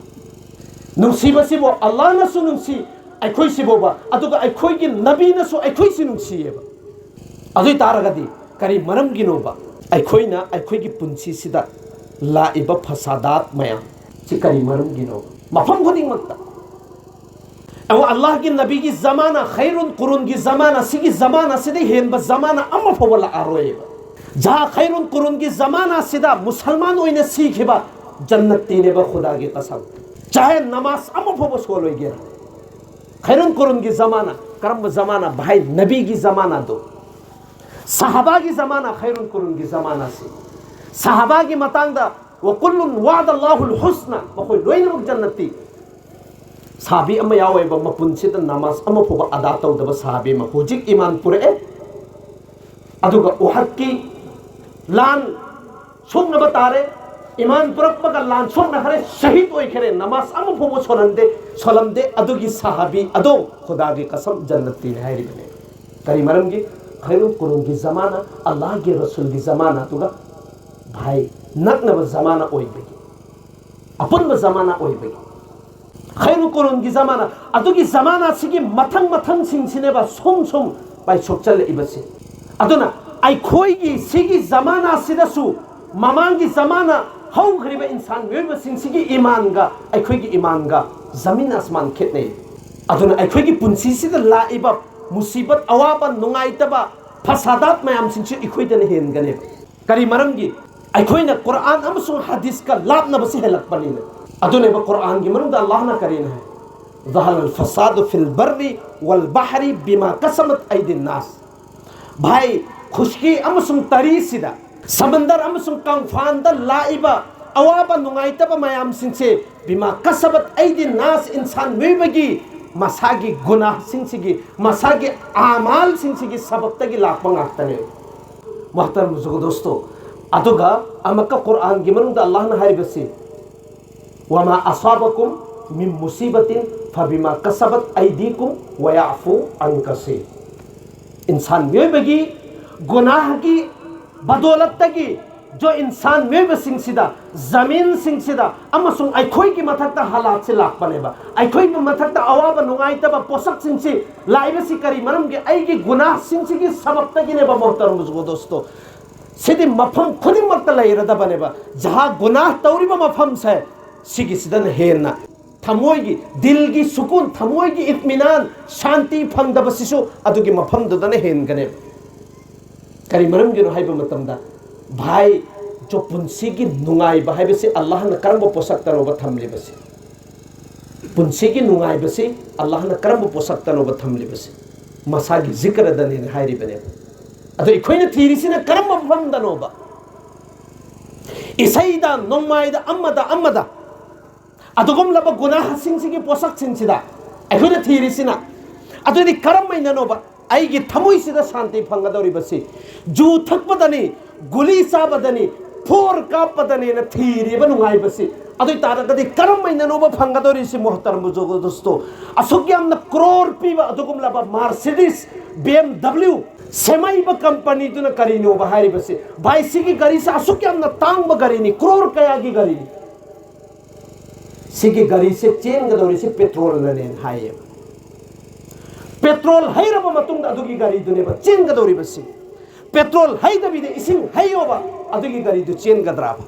ꯅꯨꯡꯁꯤꯕꯁꯤꯕꯨ ꯑꯜꯂꯥꯍꯅꯁꯨ ꯅꯨꯡꯁꯤ ꯑꯩꯈꯣꯏꯁꯤꯕꯨꯕ, ꯑꯗꯨꯒ ꯑꯩꯈꯣꯏꯒꯤ ꯅꯕꯤꯅꯁꯨ ꯑꯩꯈꯣꯏꯁꯤ ꯅꯨꯡꯁꯤꯌꯦꯕ꯫ ꯑꯗꯨ ꯑꯣꯏ ꯇꯥꯔꯒꯗꯤ ꯀꯔꯤ ꯃꯔꯝꯒꯤꯅꯣꯕ ꯑꯩꯈꯣꯏꯅ ꯑꯩꯈꯣꯏꯒꯤ ꯄꯨꯟꯁꯤꯁꯤꯗ ꯂꯥꯛꯏꯕ ꯐꯁꯥꯗꯥꯠ ꯃꯌꯥꯝ ꯁꯤ ꯀꯔꯤ ꯃꯔꯝꯒꯤꯅꯣꯕ? ꯃꯐꯝ ꯈꯨꯗꯤꯡꯃꯛꯇ ꯑꯃ ꯑꯜꯂꯥꯍꯒꯤ ꯅꯕꯤꯒꯤ ꯖꯃꯥꯅꯥ, ꯈꯩꯔꯨꯜ ꯀꯨꯔꯨꯟꯒꯤ ꯖꯃꯥꯅꯥ, ꯁꯤꯒꯤ ꯖꯃꯥꯅꯥ ꯑꯁꯤꯗ ꯍꯦꯟꯕ ꯖꯃꯥꯅꯥ ꯑꯃ ꯐꯥꯎꯕ ꯂꯥꯛꯑꯔꯣꯏꯕ꯫ ꯖꯍꯥ ꯈꯩꯔꯨꯜ ꯀꯨꯔꯨꯟꯒꯤ ꯖꯃꯥꯅꯥ ꯑꯁꯤꯗ ꯃꯨꯁꯜꯃꯥꯟ ꯑꯣꯏꯅ ꯁꯤꯈꯤꯕ ꯖꯟꯅꯠꯇꯤꯅꯦꯕ, ꯈꯨꯗꯥꯒꯤ ꯀꯁꯝ꯫ ꯆꯥꯍꯦ ꯅꯃꯥꯖ ꯑꯃ ꯐꯥꯎꯕ ꯁꯣꯜꯂꯣꯏꯒꯦꯔꯥ꯫ ꯈꯩꯔꯨꯜ ꯀꯨꯔꯨꯟꯒꯤ ꯖꯃꯥꯅꯥ, ꯀꯔꯝꯕ ꯖꯃꯥꯅꯥ? ꯚꯥꯏ, ꯅꯕꯤꯒꯤ ꯖꯃꯥꯅꯥꯗꯣ꯫ ꯁꯍꯥꯕꯥꯒꯤ ꯖꯃꯥꯅꯥ, ꯈꯩꯔꯨꯜ ꯀꯨꯔꯨꯟꯒꯤ ꯖꯃꯥꯅꯥꯁꯤ꯫ ꯁꯍꯥꯕꯥꯒꯤ ꯃꯇꯥꯡꯗ, "ꯋꯀꯨꯜꯂꯨꯟ ꯋꯥꯗ ꯑꯜꯂꯥꯍꯨꯜ ꯍꯨꯁꯅꯥ", ꯃꯈꯣꯏ ꯂꯣꯏꯅꯃꯛ ꯖꯟꯅꯠꯇꯤ꯫ ꯁꯍꯥꯕꯤ ꯑꯃ ꯌꯥꯎꯋꯦꯕ, ꯃꯄꯨꯟꯁꯤꯗ ꯅꯃꯥꯖ ꯑꯃ ꯐꯥꯎꯕ ꯑꯗꯥ ꯇꯧꯗꯕ ꯁꯍꯥꯕꯤ ꯑꯃ, ꯍꯧꯖꯤꯛ ꯏꯃꯥꯟ ꯄꯨꯔꯛꯑꯦ꯫ ꯑꯗꯨꯒ ꯎꯍꯗꯀꯤ ꯂꯥꯟ ꯁꯣꯛꯅꯕ ꯇꯥꯔꯦ꯫ ꯏꯃꯥꯟ ꯄꯨꯔꯛꯄꯒ ꯂꯥꯟ ꯁꯣꯛꯅꯈ꯭ꯔꯦ, ꯁꯍꯤꯗ ꯑꯣꯏꯈ꯭ꯔꯦ, ꯅꯃꯥꯖ ꯑꯃ ꯐꯥꯎꯕ ꯁꯣꯜꯍꯟꯗꯦ, ꯁꯣꯜꯂꯝꯗꯦ꯫ ꯑꯗꯨꯒꯤ ꯁꯍꯥꯕꯤ ꯑꯗꯣ ꯈꯨꯗꯥꯒꯤ ꯀꯁꯝ ꯖꯟꯅꯠꯇꯤꯅꯤ ꯍꯥꯏꯔꯤꯕꯅꯦ꯫ ꯀꯔꯤ ꯃꯔꯝꯒꯤ? ꯈꯩꯔꯨꯜ ꯀꯨꯔꯨꯟꯒꯤ ꯖꯃꯥꯅꯥ, ꯑꯜꯂꯥꯍꯒꯤ ꯔꯁꯨꯜꯒꯤ ꯖꯃꯥꯅꯥ, ꯑꯗꯨꯒ ꯚꯥꯏ, ꯅꯛꯅꯕ ꯖꯃꯥꯅꯥ ꯑꯣꯏꯕꯒꯤ, ꯑꯄꯨꯟꯕ ꯖꯃꯥꯅꯥ ꯑꯣꯏꯕꯒꯤ꯫ ꯈꯩꯔꯨꯜ ꯀꯨꯔꯨꯟꯒꯤ ꯖꯃꯥꯅꯥ, ꯑꯗꯨꯒꯤ ꯖꯃꯥꯅꯥꯁꯤꯒꯤ ꯃꯊꯪ ꯃꯊꯪꯁꯤꯡꯁꯤꯅꯦꯕ ꯁꯨꯝ ꯁꯨꯝ ꯄꯥꯏꯊꯣꯛꯆꯜꯂꯛꯏꯕꯁꯦ꯫ ꯑꯗꯨꯅ ꯑꯩꯈꯣꯏꯒꯤ ꯁꯤꯒꯤ ꯖꯃꯥꯅꯥꯁꯤꯗꯁꯨ ꯃꯃꯥꯡꯒꯤ ꯖꯃꯥꯅꯥ ꯍꯧꯈ꯭ꯔꯤꯕ ꯏꯟꯁꯥꯟ ꯃꯤꯑꯣꯏꯕꯁꯤꯡꯁꯤꯒꯤ ꯏꯃꯥꯟꯒ ꯑꯩꯈꯣꯏꯒꯤ ꯏꯃꯥꯟꯒ ꯖꯃꯤꯟ ꯑꯁꯃꯥꯟ ꯈꯦꯠꯅꯩ꯫ ꯑꯗꯨꯅ ꯑꯩꯈꯣꯏꯒꯤ ꯄꯨꯟꯁꯤꯁꯤꯗ ꯂꯥꯛꯏꯕ ꯃꯨꯁꯤꯕꯠ, ꯑꯋꯥꯕ, ꯅꯨꯡꯉꯥꯏꯇꯕ, ꯐꯁꯥꯗꯥꯠ ꯃꯌꯥꯝꯁꯤꯡꯁꯤ ꯑꯩꯈꯣꯏꯗꯅ ꯍꯦꯟꯒꯅꯦꯕ꯫ ꯀꯔꯤ ꯃꯔꯝꯒꯤ? ꯑꯩꯈꯣꯏꯅ ꯀꯨꯔꯥꯟ ꯑꯃꯁꯨꯡ ꯍꯗꯤꯁꯀ ꯂꯥꯞꯅꯕꯁꯤ ꯍꯦꯜꯂꯛꯄꯅꯤꯅ꯫ ꯑꯗꯨꯅꯦꯕ ꯀꯨꯔꯥꯟꯒꯤ ꯃꯅꯨꯡꯗ ꯑꯜꯂꯥꯍꯅ ꯀꯔꯤꯅ ꯍꯥꯏ? "ظهر الفساد في البر والبحر بما كسبت أيدي الناس"꯫ ꯚꯥꯏ, ꯈꯨꯁꯀꯤ ꯑꯃꯁꯨꯡ ꯇꯔꯤꯁꯤꯗ, ꯁꯃꯟꯗꯔ ꯑꯃꯁꯨꯡ ꯀꯪꯐꯥꯟꯗ ꯂꯥꯛꯏꯕ ꯑꯋꯥꯕ ꯅꯨꯡꯉꯥꯏꯇꯕ ꯃꯌꯥꯝꯁꯤꯡꯁꯦ ꯕꯤꯃꯥ ꯀꯁꯕꯠ ꯑꯩꯗꯤ ꯅꯥꯁ, ꯏꯟꯁꯥꯟ ꯃꯤꯑꯣꯏꯕꯒꯤ ꯃꯁꯥꯒꯤ ꯒꯨꯅꯥꯍꯁꯤꯡꯁꯤꯒꯤ, ꯃꯁꯥꯒꯤ ꯑꯃꯥꯜꯁꯤꯡꯁꯤꯒꯤ ꯁꯕꯕꯇꯒꯤ ꯂꯥꯛꯄ ꯉꯥꯛꯇꯅꯦ꯫ ꯃꯣꯍꯇꯔꯝ ꯕꯨꯖꯨꯔꯒ ꯗꯣꯁꯇꯣ, ꯑꯗꯨꯒ ꯑꯃꯨꯛꯀ ꯀꯨꯔꯥꯟꯒꯤ ꯃꯅꯨꯡꯗ ꯑꯜꯂꯥꯍꯅ ꯍꯥꯏꯔꯤꯕꯁꯤ, "ꯋꯃꯥ ꯑꯁꯥꯕꯀꯨꯝ ꯃꯤꯟ ꯃꯨꯁꯤꯕꯥꯇꯤꯟ ꯐꯕꯤꯃꯥ ꯀꯁꯕꯠ ꯑꯩꯗꯤꯀꯨꯝ ꯋꯌꯥꯐꯨ ꯑꯟ ꯀꯁꯤꯔ"꯫ ꯏꯟꯁꯥꯟ ꯃꯤꯑꯣꯏꯕꯒꯤ ꯒꯨꯅꯥꯍꯒꯤ ꯕꯗꯣꯂꯠꯇꯒꯤ, ꯖꯣ ꯏꯟꯁꯥꯟ ꯃꯤꯑꯣꯏꯕꯁꯤꯡꯁꯤꯗ, ꯖꯃꯤꯟꯁꯤꯡꯁꯤꯗ ꯑꯃꯁꯨꯡ ꯑꯩꯈꯣꯏꯒꯤ ꯃꯊꯛꯇ ꯍꯥꯂꯥꯠꯁꯤ ꯂꯥꯛꯄꯅꯦꯕ꯫ ꯑꯩꯈꯣꯏꯒꯤ ꯃꯊꯛꯇ ꯑꯋꯥꯕ ꯅꯨꯡꯉꯥꯏꯇꯕ ꯄꯣꯠꯁꯛꯁꯤꯡꯁꯤ ꯂꯥꯛꯏꯕꯁꯤ ꯀꯔꯤ ꯃꯔꯝꯒꯤ? ꯑꯩꯒꯤ ꯒꯨꯅꯥꯍꯁꯤꯡꯁꯤꯒꯤ ꯁꯕꯕꯇꯒꯤꯅꯦꯕ, ꯃꯣꯍꯇꯔꯝ ꯕꯨꯖꯨꯔꯒ ꯗꯣꯁꯇꯣ꯫ ꯁꯤꯗꯤ ꯃꯐꯝ ꯈꯨꯗꯤꯡꯃꯛꯇ ꯂꯩꯔꯗꯕꯅꯦꯕ꯫ ꯖꯍꯥ ꯒꯨꯅꯥꯍ ꯇꯧꯔꯤꯕ ꯃꯐꯝꯁꯦ, ꯁꯤꯒꯤꯁꯤꯗꯅ ꯍꯦꯟꯅ ꯊꯃꯣꯏꯒꯤ, ꯗꯤꯜꯒꯤ ꯁꯨꯀꯨꯟ, ꯊꯃꯣꯏꯒꯤ ꯏꯠꯃꯤꯅꯥꯟ, ꯁꯥꯟꯇꯤ ꯐꯪꯗꯕꯁꯤꯁꯨ ꯑꯗꯨꯒꯤ ꯃꯐꯝꯗꯨꯗꯅ ꯍꯦꯟꯒꯅꯦꯕ꯫ ꯀꯔꯤ ꯃꯔꯝꯒꯤꯅꯣ ꯍꯥꯏꯕ ꯃꯇꯝꯗ, ꯚꯥꯏ, ꯖꯣ ꯄꯨꯟꯁꯤꯒꯤ ꯅꯨꯡꯉꯥꯏꯕ ꯍꯥꯏꯕꯁꯤ ꯑꯜꯂꯥꯍꯅ ꯀꯔꯝꯕ ꯄꯣꯠꯁꯛꯇꯅꯣꯕ ꯊꯝꯂꯤꯕꯁꯤ? ꯄꯨꯟꯁꯤꯒꯤ ꯅꯨꯡꯉꯥꯏꯕꯁꯤ ꯑꯜꯂꯥꯍꯅ ꯀꯔꯝꯕ ꯄꯣꯠꯁꯛꯇꯅꯣꯕ ꯊꯝꯂꯤꯕꯁꯤ? ꯃꯁꯥꯒꯤ ꯖꯤꯀꯔꯗꯅꯦꯅ ꯍꯥꯏꯔꯤꯕꯅꯦꯕ꯫ ꯑꯗꯣ ꯑꯩꯈꯣꯏꯅ ꯊꯤꯔꯤꯁꯤꯅ ꯀꯔꯝꯕ ꯃꯐꯝꯗꯅꯣꯕ? ꯏꯁꯩꯗ, ꯅꯣꯡꯃꯥꯏꯗ, ꯑꯃꯗ, ꯑꯃꯗ, ꯑꯗꯨꯒꯨꯝꯂꯕ ꯒꯨꯅꯥꯍꯁꯤꯡꯁꯤꯒꯤ ꯄꯣꯠꯁꯛꯁꯤꯡꯁꯤꯗ ꯑꯩꯈꯣꯏꯅ ꯊꯤꯔꯤꯁꯤꯅ, ꯑꯗꯨꯗꯤ ꯀꯔꯝꯍꯥꯏꯅꯅꯣꯕ ꯑꯩꯒꯤ ꯊꯃꯣꯏꯁꯤꯗ ꯁꯥꯟꯇꯤ ꯐꯪꯒꯗꯧꯔꯤꯕꯁꯤ? ꯖꯨ ꯊꯛꯄꯗꯅꯤ, ꯒꯨꯂꯤ ꯆꯥꯕꯗꯅꯤ, ꯐꯣꯔ ꯀꯥꯞꯄꯗꯅꯦꯅ ꯊꯤꯔꯤꯕ ꯅꯨꯡꯉꯥꯏꯕꯁꯤ꯫ ꯑꯗꯨ ꯑꯣꯏ ꯇꯥꯔꯒꯗꯤ ꯀꯔꯝꯍꯥꯏꯅꯅꯣꯕ ꯐꯪꯒꯗꯧꯔꯤꯁꯤ, ꯃꯣꯍꯇꯔꯝ ꯕꯨꯖꯨꯔꯒ ꯗꯣꯁꯇꯣ? ꯑꯁꯨꯛ ꯌꯥꯝꯅ ꯀ꯭ꯔꯣꯔ ꯄꯤꯕ ꯑꯗꯨꯒꯨꯝꯂꯕ ꯃꯥꯔꯁꯤꯗꯤꯁ, ꯕꯤ ꯑꯦꯝ ꯗꯕ꯭ꯂꯤꯎ, ꯁꯦꯝꯃꯛꯏꯕ ꯀꯝꯄꯅꯤꯗꯨꯅ ꯀꯔꯤꯅꯣꯕ ꯍꯥꯏꯔꯤꯕꯁꯤ? ꯚꯥꯏ, ꯁꯤꯒꯤ ꯒꯥꯔꯤꯁꯦ ꯑꯁꯨꯛ ꯌꯥꯝꯅ ꯇꯥꯡꯕ ꯒꯥꯔꯤꯅꯤ, ꯀ꯭ꯔꯣꯔ ꯀꯌꯥꯒꯤ ꯒꯥꯔꯤꯅꯤ꯫ ꯁꯤꯒꯤ ꯒꯥꯔꯤꯁꯦ ꯆꯦꯟꯒꯗꯧꯔꯤꯁꯤ ꯄꯦꯇ꯭ꯔꯣꯜꯅꯅꯦꯅ ꯍꯥꯏꯌꯦꯕ꯫ ꯄꯦꯇ꯭ꯔꯣꯜ ꯍꯩꯔꯕ ꯃꯇꯨꯡꯗ ꯑꯗꯨꯒꯤ ꯒꯥꯔꯤꯗꯨꯅꯦꯕ ꯆꯦꯟꯒꯗꯧꯔꯤꯕꯁꯤ꯫ ꯄꯦꯇ꯭ꯔꯣꯜ ꯍꯩꯗꯕꯤꯗ ꯏꯁꯤꯡ ꯍꯩꯌꯣꯕ, ꯑꯗꯨꯒꯤ ꯒꯥꯔꯤꯗꯨ ꯆꯦꯟꯒꯗ꯭ꯔꯥꯕ?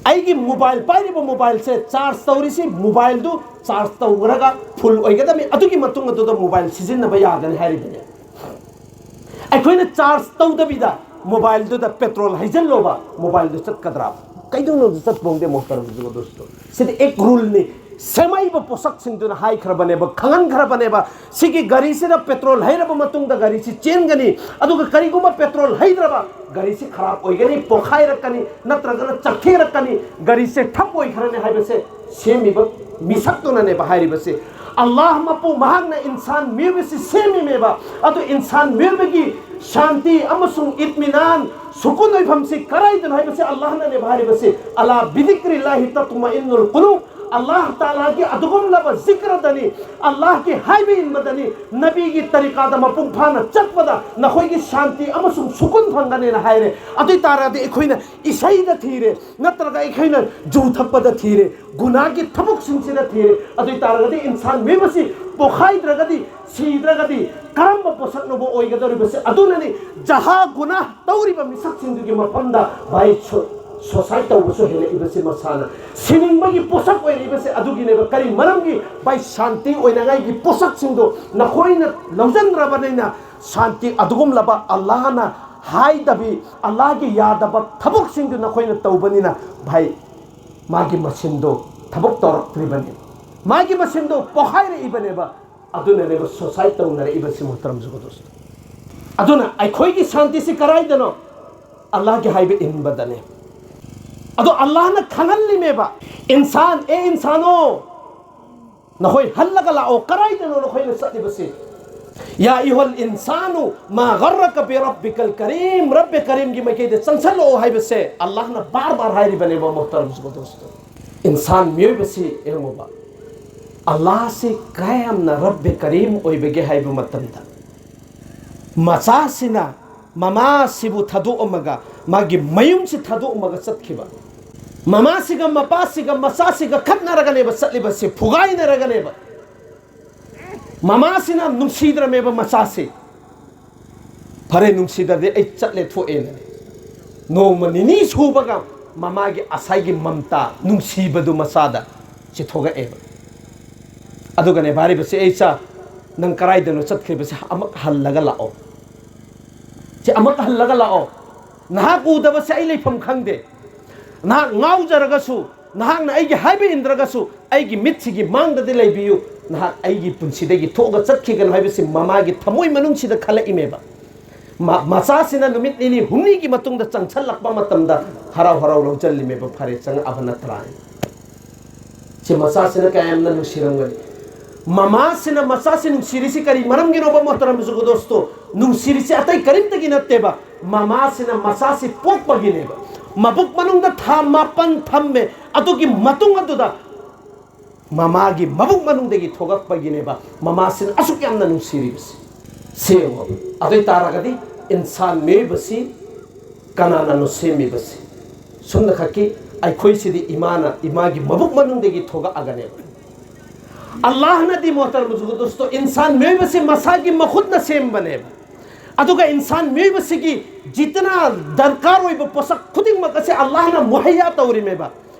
ꯑꯩꯒꯤ ꯃꯣꯕꯥꯏꯜ, ꯄꯥꯏꯔꯤꯕ ꯃꯣꯕꯥꯏꯜꯁꯦ ꯆꯥꯔꯖ ꯇꯧꯔꯤꯁꯤ, ꯃꯣꯕꯥꯏꯜꯗꯨ ꯆꯥꯔꯖ ꯇꯧꯔꯒ ꯐꯨꯜ ꯑꯣꯏꯒꯗꯕꯅꯤ, ꯑꯗꯨꯒꯤ ꯃꯇꯨꯡ ꯑꯗꯨꯗ ꯃꯣꯕꯥꯏꯜ ꯁꯤꯖꯤꯟꯅꯕ ꯌꯥꯒꯅꯤ ꯍꯥꯏꯔꯤꯕꯅꯦ꯫ ꯑꯩꯈꯣꯏꯅ ꯆꯥꯔꯖ ꯇꯧꯗꯕꯤꯗ ꯃꯣꯕꯥꯏꯜꯗꯨꯗ ꯄꯦꯇ꯭ꯔꯣꯜ ꯍꯩꯖꯤꯜꯂꯣꯕ, ꯃꯣꯕꯥꯏꯜꯗꯨ ꯆꯠꯀꯗ꯭ꯔꯥ? ꯀꯩꯗꯧꯅꯨꯡꯗ ꯆꯠꯄ ꯉꯝꯗꯦ, ꯃꯣꯍꯇꯔꯝ ꯕꯨꯖꯨꯔꯒ ꯗꯣꯁꯇꯣ꯫ ꯁꯤꯗꯤ ꯑꯦꯛ ꯔꯨꯜꯅꯤ꯫ ꯁꯦꯝꯃꯛꯏꯕ ꯄꯣꯠꯁꯛꯁꯤꯡꯗꯨꯅ ꯍꯥꯏꯈ꯭ꯔꯕꯅꯦꯕ, ꯈꯪꯍꯟꯈ꯭ꯔꯕꯅꯦꯕ, ꯁꯤꯒꯤ ꯒꯥꯔꯤꯁꯤꯗ ꯄꯦꯇ꯭ꯔꯣꯜ ꯍꯩꯔꯕ ꯃꯇꯨꯡꯗ ꯒꯥꯔꯤꯁꯤ ꯆꯦꯟꯒꯅꯤ, ꯑꯗꯨꯒ ꯀꯔꯤꯒꯨꯝꯕ ꯄꯦꯇ꯭ꯔꯣꯜ ꯍꯩꯗ꯭ꯔꯕ ꯒꯥꯔꯤꯁꯤ ꯈꯔꯥꯞ ꯑꯣꯏꯒꯅꯤ, ꯄꯣꯈꯥꯏꯔꯛꯀꯅꯤ, ꯅꯠꯇ꯭ꯔꯒꯅ ꯆꯠꯊꯦꯔꯛꯀꯅꯤ, ꯒꯥꯔꯤꯁꯦ ꯊꯞ ꯑꯣꯏꯈ꯭ꯔꯅꯤ ꯍꯥꯏꯕꯁꯦ ꯁꯦꯝꯃꯤꯕ ꯃꯤꯁꯛꯇꯨꯅꯅꯦꯕ ꯍꯥꯏꯔꯤꯕꯁꯦ꯫ ꯑꯜꯂꯥꯍ ꯃꯄꯨ ꯃꯍꯥꯛꯅ ꯏꯟꯁꯥꯟ ꯃꯤꯑꯣꯏꯕꯁꯤ ꯁꯦꯝꯃꯤꯃꯦꯕ꯫ ꯑꯗꯨ ꯏꯟꯁꯥꯟ ꯃꯤꯑꯣꯏꯕꯒꯤ ꯁꯥꯟꯇꯤ ꯑꯃꯁꯨꯡ ꯏꯠꯃꯤꯅꯥꯟ, ꯁꯨꯀꯨꯟ ꯑꯣꯏꯐꯝꯁꯤ ꯀꯗꯥꯏꯗꯅꯣ ꯍꯥꯏꯕꯁꯤ ꯑꯜꯂꯥꯍꯅꯅꯦꯕ ꯍꯥꯏꯔꯤꯕꯁꯤ꯫ "ꯑꯂꯥ ꯕꯤꯗꯤꯀ꯭ꯔꯤꯜꯂꯥꯍꯤ ꯇꯠꯃꯏꯟꯅꯨꯜ ꯀꯨꯂꯨꯕ", ꯑꯜꯂꯥꯍ ꯇꯥꯂꯥꯒꯤ ꯑꯗꯨꯒꯨꯝꯂꯕ ꯖꯤꯀ꯭ꯔꯗꯅꯤ, ꯑꯜꯂꯥꯍꯒꯤ ꯍꯥꯏꯕ ꯏꯟꯕꯗꯅꯤ, ꯅꯕꯤꯒꯤ ꯇꯔꯤꯀꯥꯗ ꯃꯄꯨꯡ ꯐꯥꯅ ꯆꯠꯄꯗ ꯅꯈꯣꯏꯒꯤ ꯁꯥꯟꯇꯤ ꯑꯃꯁꯨꯡ ꯁꯨꯀꯨꯟ ꯐꯪꯒꯅꯤꯅ ꯍꯥꯏꯔꯦ꯫ ꯑꯗꯨ ꯑꯣꯏ ꯇꯥꯔꯒꯗꯤ ꯑꯩꯈꯣꯏꯅ ꯏꯁꯩꯗ ꯊꯤꯔꯦ, ꯅꯠꯇ꯭ꯔꯒ ꯑꯩꯈꯣꯏꯅ ꯖꯨ ꯊꯛꯄꯗ ꯊꯤꯔꯦ, ꯒꯨꯅꯥꯒꯤ ꯊꯕꯛꯁꯤꯡꯁꯤꯗ ꯊꯤꯔꯦ꯫ ꯑꯗꯨ ꯑꯣꯏ ꯇꯥꯔꯒꯗꯤ ꯏꯟꯁꯥꯟ ꯃꯤꯑꯣꯏꯕꯁꯤ ꯄꯣꯈꯥꯏꯗ꯭ꯔꯒꯗꯤ, ꯁꯤꯗ꯭ꯔꯒꯗꯤ ꯀꯔꯝꯕ ꯄꯣꯠꯁꯛꯅꯣꯕ ꯑꯣꯏꯒꯗꯧꯔꯤꯕꯁꯦ? ꯑꯗꯨꯅꯅꯤ ꯖꯍꯥ ꯒꯨꯅꯥ ꯇꯧꯔꯤꯕ ꯃꯤꯁꯛꯁꯤꯡꯗꯨꯒꯤ ꯃꯐꯝꯗ ꯚꯥꯏ ꯁꯨ-, ꯁꯨꯁꯥꯏꯠ ꯇꯧꯕꯁꯨ ꯍꯦꯜꯂꯛꯏꯕꯁꯦ ꯃꯁꯥꯅ꯫ ꯁꯤꯅꯤꯡꯕꯒꯤ ꯄꯣꯠꯁꯛ ꯑꯣꯏꯔꯛꯏꯕꯁꯦ ꯑꯗꯨꯒꯤꯅꯦꯕ꯫ ꯀꯔꯤ ꯃꯔꯝꯒꯤ? ꯚꯥꯏ, ꯁꯥꯟꯇꯤ ꯑꯣꯏꯅꯉꯥꯏꯒꯤ ꯄꯣꯠꯁꯛꯁꯤꯡꯗꯣ ꯅꯈꯣꯏꯅ ꯂꯧꯁꯤꯟꯗ꯭ꯔꯕꯅꯤꯅ, ꯁꯥꯟꯇꯤ ꯑꯗꯨꯒꯨꯝꯂꯕ ꯑꯜꯂꯥꯍꯅ ꯍꯥꯏꯗꯕꯤ, ꯑꯜꯂꯥꯍꯒꯤ ꯌꯥꯗꯕ ꯊꯕꯛꯁꯤꯡꯗꯨ ꯅꯈꯣꯏꯅ ꯇꯧꯕꯅꯤꯅ, ꯚꯥꯏ, ꯃꯥꯒꯤ ꯃꯁꯤꯟꯗꯣ ꯊꯕꯛ ꯇꯧꯔꯛꯇ꯭ꯔꯤꯕꯅꯦ, ꯃꯥꯒꯤ ꯃꯁꯤꯟꯗꯣ ꯄꯣꯈꯥꯏꯔꯛꯏꯕꯅꯦꯕ꯫ ꯑꯗꯨꯅꯅꯦꯕ ꯁꯨꯁꯥꯏꯠ ꯇꯧꯅꯔꯛꯏꯕꯁꯤ, ꯃꯨꯍꯇꯔꯝ ꯖꯨꯒꯗꯣꯁ꯫ ꯑꯗꯨꯅ ꯑꯩꯈꯣꯏꯒꯤ ꯁꯥꯟꯇꯤꯁꯤ ꯀꯗꯥꯏꯗꯅꯣ? ꯑꯜꯂꯥꯍꯒꯤ ꯍꯥꯏꯕ ꯏꯟꯕꯗꯅꯦ꯫ ꯑꯗꯣ ꯑꯜꯂꯥꯍꯅ ꯈꯪꯍꯜꯂꯤꯃꯦꯕ, "ꯏꯟꯁꯥꯟ, ꯑꯦ ꯏꯟꯁꯥꯅꯣ, ꯅꯈꯣꯏ ꯍꯜꯂꯒ ꯂꯥꯛꯑꯣ꯫ ꯀꯗꯥꯏꯗꯅꯣ ꯅꯈꯣꯏꯅ ꯆꯠꯂꯤꯕꯁꯤ? ꯌꯥ ꯑꯌꯨꯍꯜ ꯏꯟꯁꯥꯅꯨ ꯃꯥ ꯒꯔꯔꯀ ꯕꯤ ꯔꯕꯤꯀꯜ ꯀꯔꯤꯝ, ꯔꯕꯦ ꯀꯔꯤꯝꯒꯤ ꯃꯥꯏꯀꯩꯗ ꯆꯪꯁꯜꯂꯛꯑꯣ" ꯍꯥꯏꯕꯁꯦ ꯑꯜꯂꯥꯍꯅ ꯕꯥꯔ ꯕꯥꯔ ꯍꯥꯏꯔꯤꯕꯅꯦꯕ, ꯃꯨꯍꯇꯔꯝ ꯖꯨꯒꯗꯣꯁ꯫ ꯏꯟꯁꯥꯟ ꯃꯤꯑꯣꯏꯕꯁꯤ ꯌꯦꯡꯉꯨꯕ, ꯑꯜꯂꯥꯍꯁꯤ ꯀꯌꯥꯝꯅ ꯔꯕꯦ ꯀꯔꯤꯝ ꯑꯣꯏꯕꯒꯦ ꯍꯥꯏꯕ ꯃꯇꯝꯗ, ꯃꯆꯥꯁꯤꯅ ꯃꯃꯥꯁꯤꯕꯨ ꯊꯥꯗꯣꯛꯑꯝꯃꯒ, ꯃꯥꯒꯤ ꯃꯌꯨꯝꯁꯤ ꯊꯥꯗꯣꯛꯑꯝꯃꯒ ꯆꯠꯈꯤꯕ꯫ ꯃꯃꯥꯁꯤꯒ ꯃꯄꯥꯁꯤꯒ ꯃꯆꯥꯁꯤꯒ ꯈꯠꯅꯔꯒꯅꯦꯕ ꯆꯠꯂꯤꯕꯁꯦ, ꯐꯨꯒꯥꯏꯅꯔꯒꯅꯦꯕ꯫ ꯃꯃꯥꯁꯤꯅ ꯅꯨꯡꯁꯤꯗ꯭ꯔꯃꯦꯕ ꯃꯆꯥꯁꯤ꯫ "ꯐꯔꯦ, ꯅꯨꯡꯁꯤꯗ꯭ꯔꯗꯤ ꯑꯩ ꯆꯠꯂꯦ, ꯊꯣꯛꯑꯦꯅ"꯫ ꯅꯣꯡꯃ ꯅꯤꯅꯤ ꯁꯨꯕꯒ ꯃꯃꯥꯒꯤ ꯑꯁꯥꯏꯒꯤ ꯃꯝꯇꯥ, ꯅꯨꯡꯁꯤꯕꯗꯨ ꯃꯆꯥꯗ ꯆꯤꯊꯣꯛꯂꯛꯑꯦꯕ꯫ ꯑꯗꯨꯒꯅꯦ ꯍꯥꯏꯔꯤꯕꯁꯦ, "ꯑꯩ ꯏꯆꯥ, ꯅꯪ ꯀꯗꯥꯏꯗꯅꯣ ꯆꯠꯈ꯭ꯔꯤꯕꯁꯦ? ꯑꯃꯨꯛ ꯍꯜꯂꯒ ꯂꯥꯛꯑꯣ꯫ ꯁꯤ ꯑꯃꯨꯛ ꯍꯜꯂꯒ ꯂꯥꯛꯑꯣ꯫ ꯅꯍꯥꯛ ꯎꯗꯕꯁꯦ ꯑꯩ ꯂꯩꯐꯝ ꯈꯪꯗꯦ꯫ ꯅꯍꯥꯛ ꯉꯥꯎꯖꯔꯒꯁꯨ, ꯅꯍꯥꯛꯅ ꯑꯩꯒꯤ ꯍꯥꯏꯕ ꯏꯟꯗ꯭ꯔꯒꯁꯨ ꯑꯩꯒꯤ ꯃꯤꯠꯁꯤꯒꯤ ꯃꯥꯡꯗꯗꯤ ꯂꯩꯕꯤꯌꯨ, ꯅꯍꯥꯛ ꯑꯩꯒꯤ ꯄꯨꯟꯁꯤꯗꯒꯤ ꯊꯣꯛꯑꯒ ꯆꯠꯈꯤꯒꯅꯨ ꯍꯥꯏꯕꯁꯤ ꯃꯃꯥꯒꯤ ꯊꯃꯣꯏ ꯃꯅꯨꯡꯁꯤꯗ ꯈꯜꯂꯛꯏꯃꯦꯕ꯫ ꯃ-, ꯃꯆꯥꯁꯤꯅ ꯅꯨꯃꯤꯠ ꯅꯤꯅꯤ ꯍꯨꯝꯅꯤꯒꯤ ꯃꯇꯨꯡꯗ ꯆꯪꯁꯜꯂꯛꯄ ꯃꯇꯝꯗ ꯍꯔꯥꯎ ꯍꯔꯥꯎ ꯂꯧꯁꯤꯜꯂꯤꯃꯦꯕ, "ꯐꯔꯦ, ꯆꯪꯉꯛꯑꯕ ꯅꯠꯇ꯭ꯔꯥ?" ꯁꯤ ꯃꯆꯥꯁꯤꯅ ꯀꯌꯥ ꯌꯥꯝꯅ ꯅꯨꯡꯁꯤꯔꯝꯒꯅꯤ꯫ ꯃꯃꯥꯁꯤꯅ ꯃꯆꯥꯁꯤ ꯅꯨꯡꯁꯤꯔꯤꯁꯤ ꯀꯔꯤ ꯃꯔꯝꯒꯤꯅꯣꯕ, ꯃꯣꯍꯇꯔꯝ ꯕꯨꯖꯨꯔꯒ ꯗꯣꯁꯇꯣ? ꯅꯨꯡꯁꯤꯔꯤꯁꯤ ꯑꯇꯩ ꯀꯔꯤꯝꯇꯒꯤ ꯅꯠꯇꯦꯕ, ꯃꯃꯥꯁꯤꯅ ꯃꯆꯥꯁꯤ ꯄꯣꯛꯄꯒꯤꯅꯦꯕ꯫ ꯃꯕꯨꯛ ꯃꯅꯨꯡꯗ ꯊꯥ ꯃꯥꯄꯟ ꯊꯝꯃꯦ, ꯑꯗꯨꯒꯤ ꯃꯇꯨꯡ ꯑꯗꯨꯗ ꯃꯃꯥꯒꯤ ꯃꯕꯨꯛ ꯃꯅꯨꯡꯗꯒꯤ ꯊꯣꯛꯂꯛꯄꯒꯤꯅꯦꯕ ꯃꯃꯥꯁꯤꯅ ꯑꯁꯨꯛ ꯌꯥꯝꯅ ꯅꯨꯡꯁꯤꯔꯤꯕꯁꯤ꯫ ꯁꯦꯡꯉꯣ꯫ ꯑꯗꯨ ꯑꯣꯏ ꯇꯥꯔꯒꯗꯤ ꯏꯟꯁꯥꯟ ꯃꯤꯑꯣꯏꯕꯁꯤ ꯀꯅꯥꯅꯅꯣ ꯁꯦꯝꯃꯤꯕꯁꯤ? ꯁꯨꯝꯅꯈꯛꯀꯤ ꯑꯩꯈꯣꯏꯁꯤꯗꯤ ꯏꯃꯥꯅ, ꯏꯃꯥꯒꯤ ꯃꯕꯨꯛ ꯃꯅꯨꯡꯗꯒꯤ ꯊꯣꯛꯂꯛꯑꯒꯅꯦꯕ꯫ ꯑꯜꯂꯥꯍꯅꯗꯤ, ꯃꯣꯍꯇꯔꯝ ꯕꯨꯖꯨꯔꯒ ꯗꯣꯁꯇꯣ, ꯏꯟꯁꯥꯟ ꯃꯤꯑꯣꯏꯕꯁꯤ ꯃꯁꯥꯒꯤ ꯃꯈꯨꯠꯅ ꯁꯦꯝꯕꯅꯦꯕ꯫ ꯑꯗꯨꯒ ꯏꯟꯁꯥꯟ ꯃꯤꯑꯣꯏꯕꯁꯤꯒꯤ ꯖꯤꯇꯅ ꯗꯔꯀꯥꯔ ꯑꯣꯏꯕ ꯄꯣꯠꯁꯛ ꯈꯨꯗꯤꯡꯃꯛ ꯑꯁꯤ ꯑꯜꯂꯥꯍꯅ ꯃꯨꯍꯩꯌꯥ ꯇꯧꯔꯤꯃꯦꯕ꯫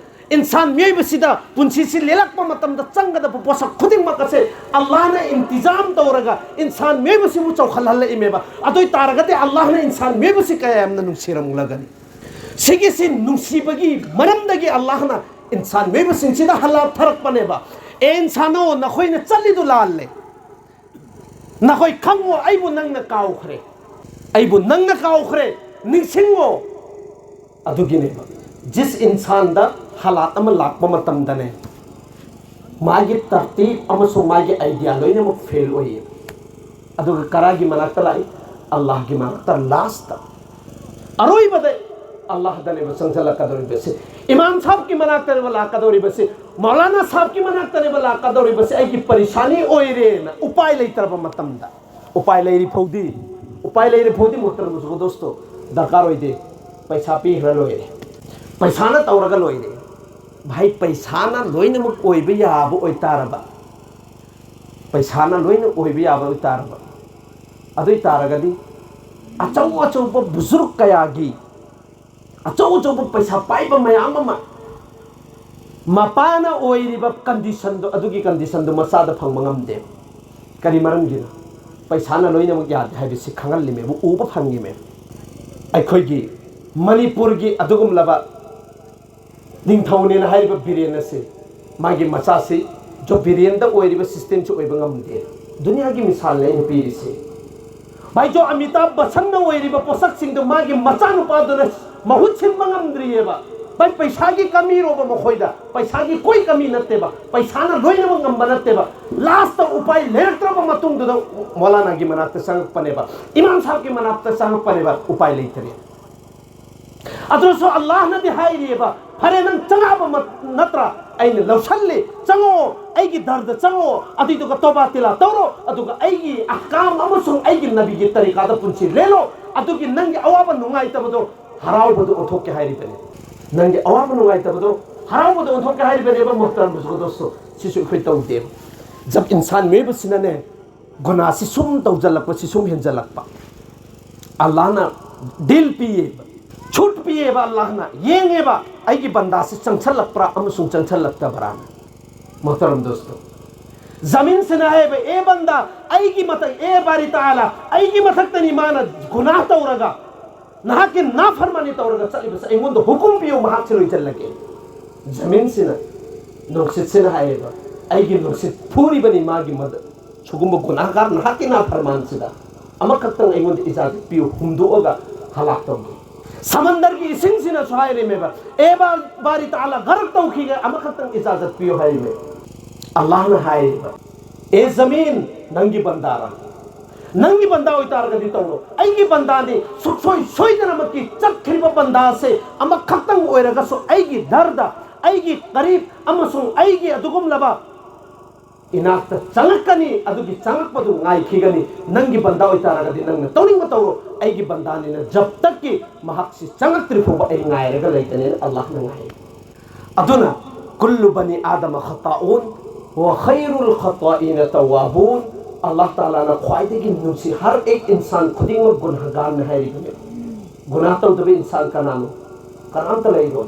ꯏꯟꯁꯥꯟ ꯃꯤꯑꯣꯏꯕꯁꯤꯗ ꯄꯨꯟꯁꯤꯁꯤ ꯂꯦꯜꯂꯛꯄ ꯃꯇꯝꯗ ꯆꯪꯒꯗꯕ ꯄꯣꯠꯁꯛ ꯈꯨꯗꯤꯡꯃꯛ ꯑꯁꯦ ꯑꯜꯂꯥꯍꯅ ꯏꯟꯇꯤꯖꯥꯝ ꯇꯧꯔꯒ ꯏꯟꯁꯥꯟ ꯃꯤꯑꯣꯏꯕꯁꯤꯕꯨ ꯆꯥꯎꯈꯠꯍꯜꯂꯛꯏꯃꯦꯕ꯫ ꯑꯗꯨ ꯑꯣꯏ ꯇꯥꯔꯒꯗꯤ ꯑꯜꯂꯥꯍꯅ ꯏꯟꯁꯥꯟ ꯃꯤꯑꯣꯏꯕꯁꯤ ꯀꯌꯥ ꯌꯥꯝꯅ ꯅꯨꯡꯁꯤꯔꯝꯂꯒꯅꯤ꯫ ꯁꯤꯒꯤꯁꯤ ꯅꯨꯡꯁꯤꯕꯒꯤ ꯃꯔꯝꯗꯒꯤ ꯑꯜꯂꯥꯍꯅ ꯏꯟꯁꯥꯟ ꯃꯤꯑꯣꯏꯕꯁꯤꯡꯁꯤꯗ ꯍꯜꯂꯥ ꯊꯥꯔꯛꯄꯅꯦꯕ꯫ "ꯑꯦ ꯏꯟꯁꯥꯅꯣ, ꯅꯈꯣꯏꯅ ꯆꯠꯂꯤꯗꯨ ꯂꯥꯜꯂꯦ, ꯅꯈꯣꯏ ꯈꯪꯉꯣ, ꯑꯩꯕꯨ ꯅꯪꯅ ꯀꯥꯎꯈ꯭ꯔꯦ, ꯑꯩꯕꯨ ꯅꯪꯅ ꯀꯥꯎꯈ꯭ꯔꯦ, ꯅꯤꯡꯁꯤꯡꯉꯣ"꯫ ꯑꯗꯨꯒꯤꯅꯦꯕ꯫ ꯖꯤꯁ ꯏꯟꯁꯥꯟꯗ ꯍꯥꯂꯥꯠ ꯑꯃ ꯂꯥꯛꯄ ꯃꯇꯝꯗꯅꯦ, ꯃꯥꯒꯤ ꯇꯔꯇꯤꯕ ꯑꯃꯁꯨꯡ ꯃꯥꯒꯤ ꯑꯥꯏꯗꯤꯌꯥ ꯂꯣꯏꯅꯃꯛ ꯐꯦꯜ ꯑꯣꯏꯌꯦ꯫ ꯑꯗꯨꯒ ꯀꯔꯥꯒꯤ ꯃꯅꯥꯛꯇ ꯂꯥꯛꯏ? ꯑꯜꯂꯥꯍꯒꯤ ꯃꯅꯥꯛꯇ, ꯂꯥꯁꯇ, ꯑꯔꯣꯏꯕꯗ ꯑꯜꯂꯥꯍꯗꯅꯦꯕ ꯆꯪꯁꯤꯜꯂꯛꯀꯗꯧꯔꯤꯕꯁꯤ꯫ ꯏꯃꯥꯝ ꯁꯥꯍꯕꯀꯤ ꯃꯅꯥꯛꯇꯅꯦꯕ ꯂꯥꯛꯀꯗꯧꯔꯤꯕꯁꯤ, ꯃꯧꯂꯥꯅꯥ ꯁꯥꯍꯕꯀꯤ ꯃꯅꯥꯛꯇꯅꯦꯕ ꯂꯥꯛꯀꯗꯧꯔꯤꯕꯁꯤ, "ꯑꯩꯒꯤ ꯄꯔꯤꯁꯥꯅꯤ ꯑꯣꯏꯔꯦꯅ", ꯎꯄꯥꯏ ꯂꯩꯇ꯭ꯔꯕ ꯃꯇꯝꯗ꯫ ꯎꯄꯥꯏ ꯂꯩꯔꯤ ꯐꯥꯎꯗꯤ, ꯎꯄꯥꯏ ꯂꯩꯔꯤ ꯐꯥꯎꯗꯤ, ꯃꯣꯍꯇꯔꯝ ꯕꯨꯖꯨꯔꯒ ꯗꯣꯁꯇꯣ, ꯗꯔꯀꯥꯔ ꯑꯣꯏꯗꯦ꯫ ꯄꯩꯁꯥ ꯄꯤꯈ꯭ꯔ ꯂꯣꯏꯔꯦ, ꯄꯩꯁꯥꯅ ꯇꯧꯔꯒ ꯂꯣꯏꯔꯦ꯫ ꯚꯥꯏ, ꯄꯩꯁꯥꯅ ꯂꯣꯏꯅꯃꯛ ꯑꯣꯏꯕ ꯌꯥꯕ ꯑꯣꯏꯇꯥꯔꯕ, ꯄꯩꯁꯥꯅ ꯂꯣꯏꯅ ꯑꯣꯏꯕ ꯌꯥꯕ ꯑꯣꯏꯇꯥꯔꯕ, ꯑꯗꯨ ꯑꯣꯏꯇꯥꯔꯒꯗꯤ ꯑꯆꯧ ꯑꯆꯧꯕ ꯕꯨꯖꯨꯔꯒ ꯀꯌꯥꯒꯤ, ꯑꯆꯧ ꯑꯆꯧꯕ ꯄꯩꯁꯥ ꯄꯥꯏꯕ ꯃꯌꯥꯝ ꯑꯃ ꯃꯄꯥꯅ ꯑꯣꯏꯔꯤꯕ ꯀꯟꯗꯤꯁꯟꯗꯣ, ꯑꯗꯨꯒꯤ ꯀꯟꯗꯤꯁꯟꯗꯣ ꯃꯆꯥꯗ ꯐꯪꯕ ꯉꯝꯗꯦ꯫ ꯀꯔꯤ ꯃꯔꯝꯒꯤꯅꯣ? ꯄꯩꯁꯥꯅ ꯂꯣꯏꯅꯃꯛ ꯌꯥꯗꯦ ꯍꯥꯏꯕꯁꯤ ꯈꯪꯍꯜꯂꯤꯃꯦꯕ, ꯎꯕ ꯐꯪꯉꯤꯃꯦꯕ꯫ ꯑꯩꯈꯣꯏꯒꯤ ꯃꯅꯤꯄꯨꯔꯒꯤ ꯑꯗꯨꯒꯨꯝꯂꯕ ꯅꯤꯡꯊꯧꯅꯦꯅ ꯍꯥꯏꯔꯤꯕ ꯕꯤꯔꯦꯟ ꯑꯁꯤ ꯃꯥꯒꯤ ꯃꯆꯥꯁꯤ ꯖꯣ ꯕꯤꯔꯦꯟꯗ ꯑꯣꯏꯔꯤꯕ ꯁꯤꯁꯇꯦꯝꯁꯤ ꯑꯣꯏꯕ ꯉꯝꯗꯦ꯫ ꯗꯨꯅꯤꯌꯥꯒꯤ ꯃꯤꯁꯥꯜꯅꯦ ꯑꯩꯅ ꯄꯤꯔꯤꯁꯤ꯫ ꯚꯥꯏ, ꯖꯣ ꯑꯃꯤꯇꯥꯕ ꯕꯆꯟꯅ ꯑꯣꯏꯔꯤꯕ ꯄꯣꯠꯁꯛꯁꯤꯡꯗꯣ ꯃꯥꯒꯤ ꯃꯆꯥꯅꯨꯄꯥꯗꯨꯅ ꯃꯍꯨꯠ ꯁꯤꯟꯕ ꯉꯝꯗ꯭ꯔꯤꯑꯕ꯫ ꯚꯥꯏ, ꯄꯩꯁꯥꯒꯤ ꯀꯃꯤꯔꯣꯕ ꯃꯈꯣꯏꯗ? ꯄꯩꯁꯥꯒꯤ ꯀꯣꯏ ꯀꯃꯤ ꯅꯠꯇꯦꯕ, ꯄꯩꯁꯥꯅ ꯂꯣꯏꯅꯃꯛ ꯉꯝꯕ ꯅꯠꯇꯦꯕ꯫ ꯂꯥꯁꯇ ꯎꯄꯥꯏ ꯂꯩꯔꯛꯇ꯭ꯔꯕ ꯃꯇꯨꯡꯗꯨꯗ ꯃꯧꯂꯥꯅꯥꯒꯤ ꯃꯅꯥꯛꯇ ꯆꯪꯉꯛꯄꯅꯦꯕ, ꯏꯃꯥꯝ ꯁꯥꯍꯕꯀꯤ ꯃꯅꯥꯛꯇ ꯆꯪꯉꯛꯄꯅꯦꯕ, ꯎꯄꯥꯏ ꯂꯩꯇ꯭ꯔꯦ꯫ ꯑꯗꯨꯁꯨ ꯑꯜꯂꯥꯍꯅꯗꯤ ꯍꯥꯏꯔꯤꯑꯕ, "ꯐꯔꯦ, ꯅꯪ ꯆꯪꯉꯛꯑꯕ ꯃ-, ꯅꯠꯇ꯭ꯔꯥ? ꯑꯩꯅ ꯂꯧꯁꯜꯂꯤ, ꯆꯪꯉꯛꯑꯣ, ꯑꯩꯒꯤ ꯗꯔꯗ ꯆꯪꯉꯛꯑꯣ, ꯑꯗꯨꯏꯗꯨꯒ ꯇꯣꯕꯥ ꯇꯤꯂꯥ ꯇꯧꯔꯣ, ꯑꯗꯨꯒ ꯑꯩꯒꯤ ꯑꯍꯀꯥꯝ ꯑꯃꯁꯨꯡ ꯑꯩꯒꯤ ꯅꯕꯤꯒꯤ ꯇꯔꯤꯀꯥꯗ ꯄꯨꯟꯁꯤ ꯂꯦꯜꯂꯣ, ꯑꯗꯨꯒꯤ ꯅꯪꯒꯤ ꯑꯋꯥꯕ ꯅꯨꯡꯉꯥꯏꯇꯕꯗꯣ ꯍꯔꯥꯎꯕꯗ ꯑꯣꯟꯊꯣꯛꯀꯦ ꯍꯥꯏꯔꯤꯕꯅꯤ"꯫ ꯅꯪꯒꯤ ꯑꯋꯥꯕ ꯅꯨꯡꯉꯥꯏꯇꯕꯗꯣ ꯍꯔꯥꯎꯕꯗ ꯑꯣꯟꯊꯣꯛꯀꯦ ꯍꯥꯏꯔꯤꯕꯅꯦꯕ, ꯃꯨꯍꯇꯔꯝ ꯕꯨꯖꯨꯔꯒ ꯗꯣꯁꯇꯣ꯫ ꯁꯤꯁꯨ ꯑꯩꯈꯣꯏ ꯇꯧꯗꯦꯕ꯫ ꯖꯕ ꯏꯟꯁꯥꯟ ꯃꯤꯑꯣꯏꯕꯁꯤꯅꯅꯦ, ꯒꯨꯅꯥꯁꯤ ꯁꯨꯝ ꯇꯧꯖꯜꯂꯛꯄ, ꯁꯤ ꯁꯨꯝ ꯍꯦꯟꯖꯜꯂꯛꯄ꯫ ꯑꯜꯂꯥꯍꯅ ꯗꯤꯜ ꯄꯤꯌꯦꯕ, ꯁꯨꯠ ꯄꯤꯌꯦꯕ, ꯑꯜꯂꯥꯍꯅ ꯌꯦꯡꯉꯦꯕ, ꯑꯩꯒꯤ ꯕꯟꯗꯥꯁꯤ ꯆꯪꯁꯜꯂꯛꯄ꯭ꯔꯥ ꯑꯃꯁꯨꯡ ꯆꯪꯁꯜꯂꯛꯇꯕ꯭ꯔꯥꯅ꯫ ꯃꯣꯍꯇꯔꯝ ꯗꯣꯁꯇꯣ, ꯖꯃꯤꯟꯁꯤꯅ ꯍꯥꯏꯌꯦꯕ, "ꯑꯦ ꯕꯟꯗꯥ, ꯑꯩꯒꯤ ꯃꯊꯛ, ꯑꯦ ꯕꯥꯔꯤ ꯇꯥꯂꯥ, ꯑꯩꯒꯤ ꯃꯊꯛꯇꯅꯤ ꯃꯥꯅ ꯒꯨꯅꯥꯍ ꯇꯧꯔꯒ, ꯅꯍꯥꯛꯀꯤ ꯅꯥꯐꯔꯃꯥꯅꯤ ꯇꯧꯔꯒ ꯆꯠꯂꯤꯕꯁꯦ, ꯑꯩꯉꯣꯟꯗ ꯍꯨꯀꯨꯝ ꯄꯤꯌꯨ, ꯃꯍꯥꯛꯁꯤ ꯂꯣꯏꯁꯤꯜꯂꯒꯦ"꯫ ꯖꯃꯤꯟꯁꯤꯅ, ꯅꯨꯡꯁꯤꯠꯁꯤꯅ ꯍꯥꯏꯌꯦꯕ, "ꯑꯩꯒꯤ ꯅꯨꯡꯁꯤꯠ ꯐꯨꯔꯤꯕꯅꯤ ꯃꯥꯒꯤ ꯃꯗ-, ꯁꯤꯒꯨꯝꯕ ꯒꯨꯅꯥꯍꯒꯥꯔ ꯅꯍꯥꯛꯀꯤ ꯅꯥꯐꯔꯃꯥꯟꯁꯤꯗ ꯑꯃꯈꯛꯇꯪ ꯑꯩꯉꯣꯟꯗ ꯏꯖꯥꯖꯠ ꯄꯤꯌꯨ, ꯍꯨꯝꯗꯣꯛꯑꯒ ꯍꯂꯥꯛ ꯇꯧꯒꯦ"꯫ ꯁꯃꯟꯗꯔꯒꯤ ꯏꯁꯤꯡꯁꯤꯅꯁꯨ ꯍꯥꯏꯔꯦꯃꯦꯕ, "ꯑꯦ ꯕꯥ-, ꯕꯥꯔꯤ ꯇꯥꯂꯥ, ꯒꯔꯛ ꯇꯧꯈꯤꯒꯦ, ꯑꯃꯈꯛꯇꯪ ꯏꯖꯥꯖꯠ ꯄꯤꯌꯨ" ꯍꯥꯏꯔꯦꯃꯦ꯫ ꯑꯜꯂꯥꯍꯅ ꯍꯥꯏꯔꯤꯕ, "ꯑꯦ ꯖꯃꯤꯟ, ꯅꯪꯒꯤ ꯕꯟꯗꯥꯔ, ꯅꯪꯒꯤ ꯕꯟꯗꯥ ꯑꯣꯏꯇꯥꯔꯒꯗꯤ ꯇꯧꯔꯣ, ꯑꯩꯒꯤ ꯕꯟꯗꯥꯅꯤ, ꯁꯨꯛꯁꯣꯏ ꯁꯣꯏꯗꯅꯃꯛꯀꯤ ꯆꯠꯈ꯭ꯔꯤꯕ ꯕꯟꯗꯥꯁꯦ ꯑꯃꯈꯛꯇꯪ ꯑꯣꯏꯔꯒꯁꯨ ꯑꯩꯒꯤ ꯗꯔꯗ, ꯑꯩꯒꯤ ꯀꯔꯤꯕ ꯑꯃꯁꯨꯡ ꯑꯩꯒꯤ ꯑꯗꯨꯒꯨꯝꯂꯕ ꯏꯅꯥꯛꯇ ꯆꯪꯉꯛꯀꯅꯤ, ꯑꯗꯨꯒꯤ ꯆꯪꯉꯛꯄꯗꯨ ꯉꯥꯏꯈꯤꯒꯅꯤ꯫ ꯅꯪꯒꯤ ꯕꯟꯗꯥ ꯑꯣꯏꯇꯥꯔꯒꯗꯤ ꯅꯪꯅ ꯇꯧꯅꯤꯡꯕ ꯇꯧꯔꯣ, ꯑꯩꯒꯤ ꯕꯟꯗꯥꯅꯤꯅ ꯖꯕ ꯇꯛꯀꯤ ꯃꯍꯥꯛꯁꯤ ꯆꯪꯉꯛꯇ꯭ꯔꯤ ꯐꯥꯎꯕ ꯑꯩ ꯉꯥꯏꯔꯒ ꯂꯩꯒꯅꯤꯅ ꯑꯜꯂꯥꯍꯅ ꯉꯥꯏ"꯫ ꯑꯗꯨꯅ, "ꯀꯨꯜꯂꯨ ꯕꯅꯤ ꯑꯥꯗꯃ ꯈꯠꯇꯥꯎꯟ, ꯋꯥ ꯈꯩꯔꯨꯜ ꯈꯠꯇꯥꯏꯅ ꯇꯧꯋꯥꯕꯨꯟ"꯫ ꯑꯜꯂꯥꯍ ꯇꯥꯂꯥꯅ ꯈ꯭ꯋꯥꯏꯗꯒꯤ ꯅꯨꯡꯁꯤ, ꯍꯔ ꯑꯦꯛ ꯏꯟꯁꯥꯟ ꯈꯨꯗꯤꯡꯃꯛ ꯒꯨꯅꯍꯒꯥꯔꯅꯤ ꯍꯥꯏꯔꯤꯕꯅꯤ꯫ ꯒꯨꯅꯥ ꯇꯧꯗꯕ ꯏꯟꯁꯥꯟ ꯀꯅꯥꯅꯣ? ꯀꯅꯥꯝꯇ ꯂꯩꯔꯣꯏ꯫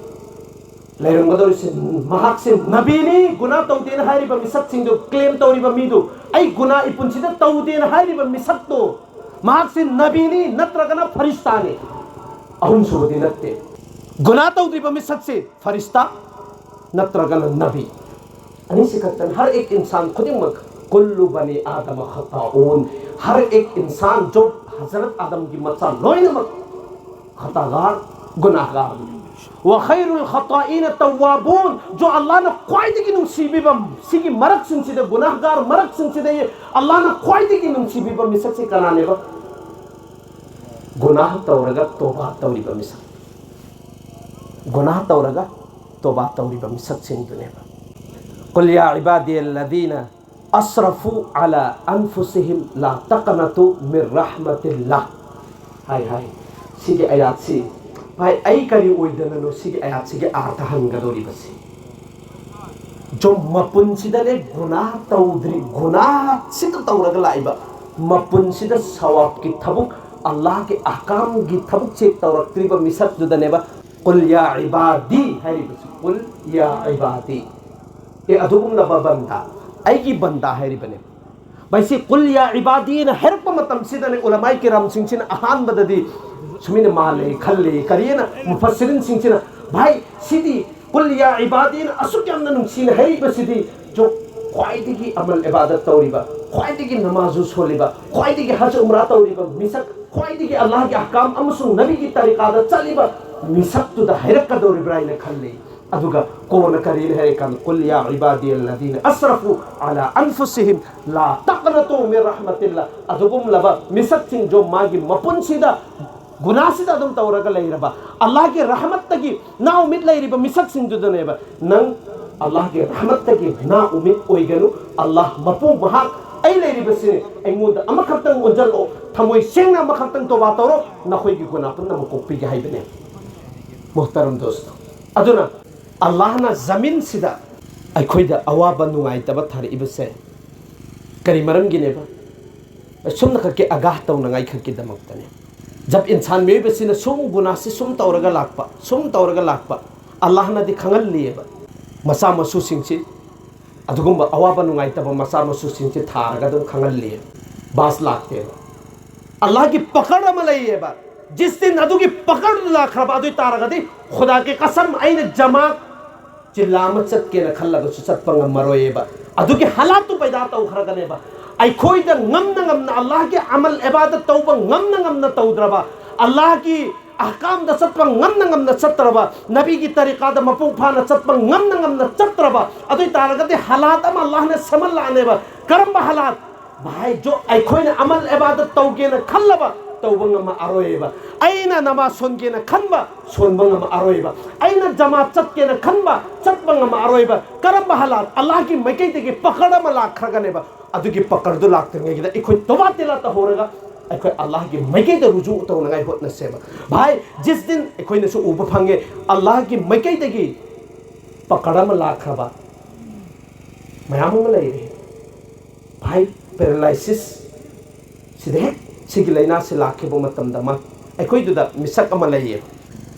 ꯂꯩꯔꯝꯒꯗꯧꯔꯤꯁꯦ, ꯃꯍꯥꯛꯁꯦ ꯅꯕꯤꯅꯤ, ꯒꯨꯅꯥ ꯇꯧꯗꯦꯅ ꯍꯥꯏꯔꯤꯕ ꯃꯤꯁꯛꯁꯤꯡꯗꯨ, ꯀ꯭ꯂꯦꯝ ꯇꯧꯔꯤꯕ ꯃꯤꯗꯨ, "ꯑꯩ ꯒꯨꯅꯥ ꯏꯄꯨꯟꯁꯤꯗ ꯇꯧꯗꯦꯅ" ꯍꯥꯏꯔꯤꯕ ꯃꯤꯁꯛꯇꯣ, ꯃꯍꯥꯛꯁꯦ ꯅꯕꯤꯅꯤ ꯅꯠꯇ꯭ꯔꯒꯅ ꯐꯔꯤꯁꯇꯥꯅꯤ? ꯑꯍꯨꯝꯁꯨꯕꯗꯤ ꯅꯠꯇꯦ꯫ ꯒꯨꯅꯥ ꯇꯧꯗ꯭ꯔꯤꯕ ꯃꯤꯁꯛꯁꯤ ꯐꯔꯤꯁꯇꯥ ꯅꯠꯇ꯭ꯔꯒꯅ ꯅꯕꯤ, ꯑꯅꯤꯁꯤ ꯈꯛꯇꯅꯤ꯫ ꯍꯔ ꯑꯦꯛ ꯏꯟꯁꯥꯟ ꯈꯨꯗꯤꯡꯃꯛ, ꯀꯨꯜꯂꯨ ꯕꯅꯤ ꯑꯥꯗꯃ ꯈꯇꯥꯎꯟ, ꯍꯔ ꯑꯦꯛ ꯏꯟꯁꯥꯟ, ꯖꯣ ꯍꯖꯔꯠ ꯑꯥꯗꯝꯒꯤ ꯃꯆꯥ ꯂꯣꯏꯅꯃꯛ ꯈꯇꯥꯒꯥꯔ, ꯒꯨꯅꯥꯍꯒꯥꯔꯅꯤ꯫ ꯋꯥ ꯈꯩꯔꯨꯜ ꯈꯇꯥꯏꯅ ꯇꯧꯋꯥꯕꯨꯟ, ꯖꯣ ꯑꯜꯂꯥꯍꯅ ꯈ꯭ꯋꯥꯏꯗꯒꯤ ꯅꯨꯡꯁꯤꯕꯤꯕ, ꯁꯤꯒꯤ ꯃꯔꯛꯁꯤꯡꯁꯤꯗ, ꯒꯨꯅꯥꯍꯒꯥꯔ ꯃꯔꯛꯁꯤꯡꯁꯤꯗ ꯑꯜꯂꯥꯍꯅ ꯈ꯭ꯋꯥꯏꯗꯒꯤ ꯅꯨꯡꯁꯤꯕꯤꯕ ꯃꯤꯁꯛꯁꯤ ꯀꯅꯥꯅꯦꯕ? ꯒꯨꯅꯥꯍ ꯇꯧꯔꯒ ꯇꯣꯕꯥ ꯇꯧꯔꯤꯕ ꯃꯤꯁꯛ꯫ ꯒꯨꯅꯥꯍ ꯇꯧꯔꯒ ꯇꯣꯕꯥ ꯇꯧꯔꯤꯕ ꯃꯤꯁꯛꯁꯤꯡꯗꯨꯅꯦꯕ꯫ ꯀꯨꯜ ꯌꯥ ꯏꯕꯥꯗꯤ ꯑꯜꯂꯗꯤꯅ ꯑꯁ꯭ꯔꯐꯨ ꯑꯂꯥ ꯑꯟꯐꯨꯁꯤꯍꯤꯝ ꯂꯥ ꯇꯛꯅꯇꯨ ꯃꯤꯔ ꯔꯍꯃꯇꯤꯜꯂꯥ꯫ ꯍꯥꯏ ꯍꯥꯏ꯫ ꯁꯤꯒꯤ ꯑꯌꯥꯠꯁꯤ, ꯚꯥꯏ, ꯑꯩ ꯀꯔꯤ ꯑꯣꯏꯗꯅꯅꯣ ꯁꯤꯒꯤ ꯑꯌꯥꯠꯁꯤꯒꯤ ꯑꯥꯔꯊ ꯍꯟꯒꯗꯧꯔꯤꯕꯁꯤ? ꯖꯣ ꯃꯄꯨꯟꯁꯤꯗꯅꯦ ꯒꯨꯅꯥꯍ ꯇꯧꯗ꯭ꯔꯤ, ꯒꯨꯅꯥꯍꯁꯤꯗ ꯇꯧꯔꯒ ꯂꯥꯛꯏꯕ, ꯃꯄꯨꯟꯁꯤꯗ ꯁꯋꯥꯕꯀꯤ ꯊꯕꯛ, ꯑꯜꯂꯥꯍꯒꯤ ꯑꯍꯀꯥꯝꯒꯤ ꯊꯕꯛꯁꯦ ꯇꯧꯔꯛꯇ꯭ꯔꯤꯕ ꯃꯤꯁꯛꯇꯨꯗꯅꯦꯕ, ꯀꯨꯜ ꯌꯥ ꯏꯕꯥꯗꯤ ꯍꯥꯏꯔꯤꯕꯁꯤ꯫ ꯀꯨꯜ ꯌꯥ ꯏꯕꯥꯗꯤ꯫ ꯑꯦ, ꯑꯗꯨꯒꯨꯝꯂꯕ ꯕꯟꯗꯥ, ꯑꯩꯒꯤ ꯕꯟꯗꯥ ꯍꯥꯏꯔꯤꯕꯅꯦ꯫ ꯚꯥꯏꯁꯤ, ꯀꯨꯜ ꯌꯥ ꯏꯕꯥꯗꯤꯅ ꯍꯥꯏꯔꯛꯄ ꯃꯇꯝꯁꯤꯗꯅꯦ, ꯎꯂꯃꯥꯏ ꯀꯤꯔꯥꯝꯁꯤꯡꯁꯤꯅ ꯑꯍꯥꯟꯕꯗꯗꯤ ꯁꯨꯃꯥꯏꯅ ꯃꯥꯜꯂꯦ, ꯈꯜꯂꯦ, ꯀꯔꯤꯅ ꯃꯨꯐꯁꯤꯔꯤꯟꯁꯤꯡꯁꯤꯅ, ꯚꯥꯏ, ꯁꯤꯗꯤ ꯀꯨꯜ ꯌꯥ ꯏꯕꯥꯗꯤꯅ ꯑꯁꯨꯛ ꯌꯥꯝꯅ ꯅꯨꯡꯁꯤꯅ ꯍꯥꯏꯔꯤꯕꯁꯤꯗꯤ, ꯖꯣ ꯈ꯭ꯋꯥꯏꯗꯒꯤ ꯑꯃꯜ ꯏꯕꯥꯗꯠ ꯇꯧꯔꯤꯕ, ꯈ꯭ꯋꯥꯏꯗꯒꯤ ꯅꯃꯥꯖꯨ ꯁꯣꯜꯂꯤꯕ, ꯈ꯭ꯋꯥꯏꯗꯒꯤ ꯍꯖ ꯎꯝꯔꯥ ꯇꯧꯔꯤꯕ ꯃꯤꯁꯛ, ꯈ꯭ꯋꯥꯏꯗꯒꯤ ꯑꯜꯂꯥꯍꯒꯤ ꯑꯍꯀꯥꯝ ꯑꯃꯁꯨꯡ ꯅꯕꯤꯒꯤ ꯇꯔꯤꯀꯥꯗ ꯆꯠꯂꯤꯕ ꯃꯤꯁꯛꯇꯨꯗ ꯍꯥꯏꯔꯛꯀꯗꯧꯔꯤꯕ꯭ꯔꯥ ꯍꯥꯏꯅ ꯈꯜꯂꯤ꯫ ꯑꯗꯨꯒ ꯀꯣꯟꯅ ꯀꯔꯤꯅ ꯍꯥꯏꯔꯀꯥꯟꯗ, "ꯀꯨꯜ ꯌꯥ ꯏꯕꯥꯗꯤ ꯑꯜꯂꯗꯤꯅ ꯑꯁ꯭ꯔꯐꯨ ꯑꯂꯥ ꯑꯟꯐꯨꯁꯤꯍꯤꯝ ꯂꯥ ꯇꯛꯅꯇꯨ ꯃꯤꯔ ꯔꯍꯃꯇꯤꯜꯂꯥ", ꯑꯗꯨꯒꯨꯝꯂꯕ ꯃꯤꯁꯛꯁꯤꯡ, ꯖꯣ ꯃꯥꯒꯤ ꯃꯄꯨꯟꯁꯤꯗ ꯒꯨꯅꯥꯁꯤꯗ ꯑꯗꯨꯝ ꯇꯧꯔꯒ ꯂꯩꯔꯕ, ꯑꯜꯂꯥꯍꯒꯤ ꯔꯍꯃꯠꯇꯒꯤ ꯅꯥ ꯎꯃꯤꯠ ꯂꯩꯔꯤꯕ ꯃꯤꯁꯛꯁꯤꯡꯗꯨꯗꯅꯦꯕ, ꯅꯪ ꯑꯜꯂꯥꯍꯒꯤ ꯔꯍꯃꯠꯇꯒꯤ ꯅꯥ ꯎꯃꯤꯠ ꯑꯣꯏꯒꯅꯨ꯫ ꯑꯜꯂꯥꯍ ꯃꯄꯨ ꯃꯍꯥꯛ ꯑꯩ ꯂꯩꯔꯤꯕꯁꯤꯅꯤ, ꯑꯩꯉꯣꯟꯗ ꯑꯃꯈꯛꯇꯪ ꯑꯣꯟꯁꯤꯜꯂꯛꯑꯣ, ꯊꯃꯣꯏ ꯁꯦꯡꯅ ꯑꯃꯈꯛꯇꯪ ꯇꯣꯕꯥ ꯇꯧꯔꯣ, ꯅꯈꯣꯏꯒꯤ ꯒꯨꯅꯥ ꯄꯨꯝꯅꯃꯛ ꯀꯣꯛꯄꯤꯒꯦ ꯍꯥꯏꯕꯅꯦ꯫ ꯃꯨꯍꯇꯔꯝ ꯗꯣꯁꯇꯣ, ꯑꯗꯨꯅ ꯑꯜꯂꯥꯍꯅ ꯖꯃꯤꯟꯁꯤꯗ ꯑꯩꯈꯣꯏꯗ ꯑꯋꯥꯕ ꯅꯨꯡꯉꯥꯏꯇꯕ ꯊꯥꯔꯛꯏꯕꯁꯦ ꯀꯔꯤ ꯃꯔꯝꯒꯤꯅꯦꯕ? ꯁꯨꯝꯅ ꯈꯛꯀꯤ ꯑꯒꯥꯍ ꯇꯧꯅꯉꯥꯏ ꯈꯛꯀꯤꯗꯃꯛꯇꯅꯦ꯫ ꯖꯕ ꯏꯟꯁꯥꯟ ꯃꯤꯑꯣꯏꯕꯁꯤꯅ ꯁꯨꯝ ꯒꯨꯅꯥꯁꯤ ꯁꯨꯝ ꯇꯧꯔꯒ ꯂꯥꯛꯄ, ꯁꯨꯝ ꯇꯧꯔꯒ ꯂꯥꯛꯄ, ꯑꯜꯂꯥꯍꯅꯗꯤ ꯈꯪꯍꯜꯂꯤꯑꯕ꯫ ꯃꯆꯥ ꯃꯁꯨꯁꯤꯡꯁꯤ ꯑꯗꯨꯒꯨꯝꯕ ꯑꯋꯥꯕ ꯅꯨꯡꯉꯥꯏꯇꯕ ꯃꯆꯥ ꯃꯁꯨꯁꯤꯡꯁꯤ ꯊꯥꯔꯒ ꯑꯗꯨꯝ ꯈꯪꯍꯜꯂꯤꯑꯕ꯫ ꯕꯥꯁ ꯂꯥꯛꯇꯦꯕ꯫ ꯑꯜꯂꯥꯍꯒꯤ ꯄꯀꯔ ꯑꯃ ꯂꯩꯌꯦꯕ꯫ ꯖꯤꯁ ꯗꯤꯟ ꯑꯗꯨꯒꯤ ꯄꯀꯔꯗꯨ ꯂꯥꯛꯈ꯭ꯔꯕ ꯑꯗꯨ ꯑꯣꯏ ꯇꯥꯔꯒꯗꯤ, ꯈꯨꯗꯥꯒꯤ ꯀꯁꯝ, ꯑꯩꯅ ꯖꯃꯥꯠ ꯆꯤꯜꯂꯥ ꯑꯃ ꯆꯠꯀꯦꯅ ꯈꯜꯂꯒꯁꯨ ꯆꯠꯄ ꯉꯝꯃꯔꯣꯏꯌꯦꯕ꯫ ꯑꯗꯨꯒꯤ ꯍꯥꯂꯥꯠꯇꯨ ꯄꯩꯗꯥ ꯇꯧꯈ꯭ꯔꯒꯅꯦꯕ꯫ ꯑꯩꯈꯣꯏꯗ ꯉꯝꯅ ꯉꯝꯅ, ꯑꯜꯂꯥꯍꯒꯤ ꯑꯃꯜ ꯏꯕꯥꯗꯠ ꯇꯧꯕ ꯉꯝꯅ ꯉꯝꯅ ꯇꯧꯗ꯭ꯔꯕ, ꯑꯜꯂꯥꯍꯒꯤ ꯑꯍꯀꯥꯝꯗ ꯆꯠꯄ ꯉꯝꯅ ꯉꯝꯅ ꯆꯠꯇ꯭ꯔꯕ, ꯅꯕꯤꯒꯤ ꯇꯔꯤꯀꯥꯗ ꯃꯄꯨꯡ ꯐꯥꯅ ꯆꯠꯄ ꯉꯝꯅ ꯉꯝꯅ ꯆꯠꯇ꯭ꯔꯕ ꯑꯗꯨ ꯑꯣꯏ ꯇꯥꯔꯒꯗꯤ, ꯍꯥꯂꯥꯠ ꯑꯃ ꯑꯜꯂꯥꯍꯅ ꯁꯦꯝꯍꯜꯂꯛꯑꯅꯦꯕ꯫ ꯀꯔꯝꯕ ꯍꯥꯂꯥꯠ? ꯚꯥꯏ, ꯖꯣ, ꯑꯩꯈꯣꯏꯅ ꯑꯃꯜ ꯏꯕꯥꯗꯠ ꯇꯧꯒꯦꯅ ꯈꯜꯂꯕ, ꯇꯧꯕ ꯉꯝꯃꯛꯑꯔꯣꯏꯕ꯫ ꯑꯩꯅ ꯅꯃꯥꯖ ꯁꯣꯟꯒꯦꯅ ꯈꯟꯕ, ꯁꯣꯟꯕ ꯉꯝꯃꯛꯑꯔꯣꯏꯕ꯫ ꯑꯩꯅ ꯖꯃꯥꯠ ꯆꯠꯀꯦꯅ ꯈꯟꯕ, ꯆꯠꯄ ꯉꯝꯃꯛꯑꯔꯣꯏꯕ꯫ ꯀꯔꯝꯕ ꯍꯥꯂꯥꯠ? ꯑꯜꯂꯥꯍꯒꯤ ꯃꯥꯏꯀꯩꯗꯒꯤ ꯄꯀꯔ ꯑꯃ ꯂꯥꯛꯈ꯭ꯔꯒꯅꯦꯕ, ꯑꯗꯨꯒꯤ ꯄꯀꯔꯗꯨ ꯂꯥꯛꯇ꯭ꯔꯤꯉꯩꯒꯤꯗ ꯑꯩꯈꯣꯏ ꯇꯣꯕꯥ ꯇꯤꯂꯥ ꯇꯧꯍꯧꯔꯒ ꯑꯩꯈꯣꯏ ꯑꯜꯂꯥꯍꯒꯤ ꯃꯥꯏꯀꯩꯗ ꯔꯨꯖꯨ ꯇꯧꯅꯉꯥꯏ ꯍꯣꯠꯅꯁꯦꯕ꯫ ꯚꯥꯏ, ꯖꯤꯁ ꯗꯤꯟ ꯑꯩꯈꯣꯏꯅꯁꯨ ꯎꯕ ꯐꯪꯉꯦ, ꯑꯜꯂꯥꯍꯒꯤ ꯃꯥꯏꯀꯩꯗꯒꯤ ꯄꯀꯔ ꯑꯃ ꯂꯥꯛꯈ꯭ꯔꯕ ꯃꯌꯥꯝ ꯑꯃ ꯂꯩꯔꯦ꯫ ꯚꯥꯏ, ꯄꯦꯔꯥꯂꯥꯏꯁꯤꯁ ꯁꯤꯗ ꯍꯦꯛ ꯁꯤꯒꯤ ꯂꯥꯏꯅꯥꯁꯤ ꯂꯥꯛꯈꯤꯕ ꯃꯇꯝꯗ, ꯃꯥ, ꯑꯩꯈꯣꯏꯗꯨꯗ ꯃꯤꯁꯛ ꯑꯃ ꯂꯩꯌꯦꯕ꯫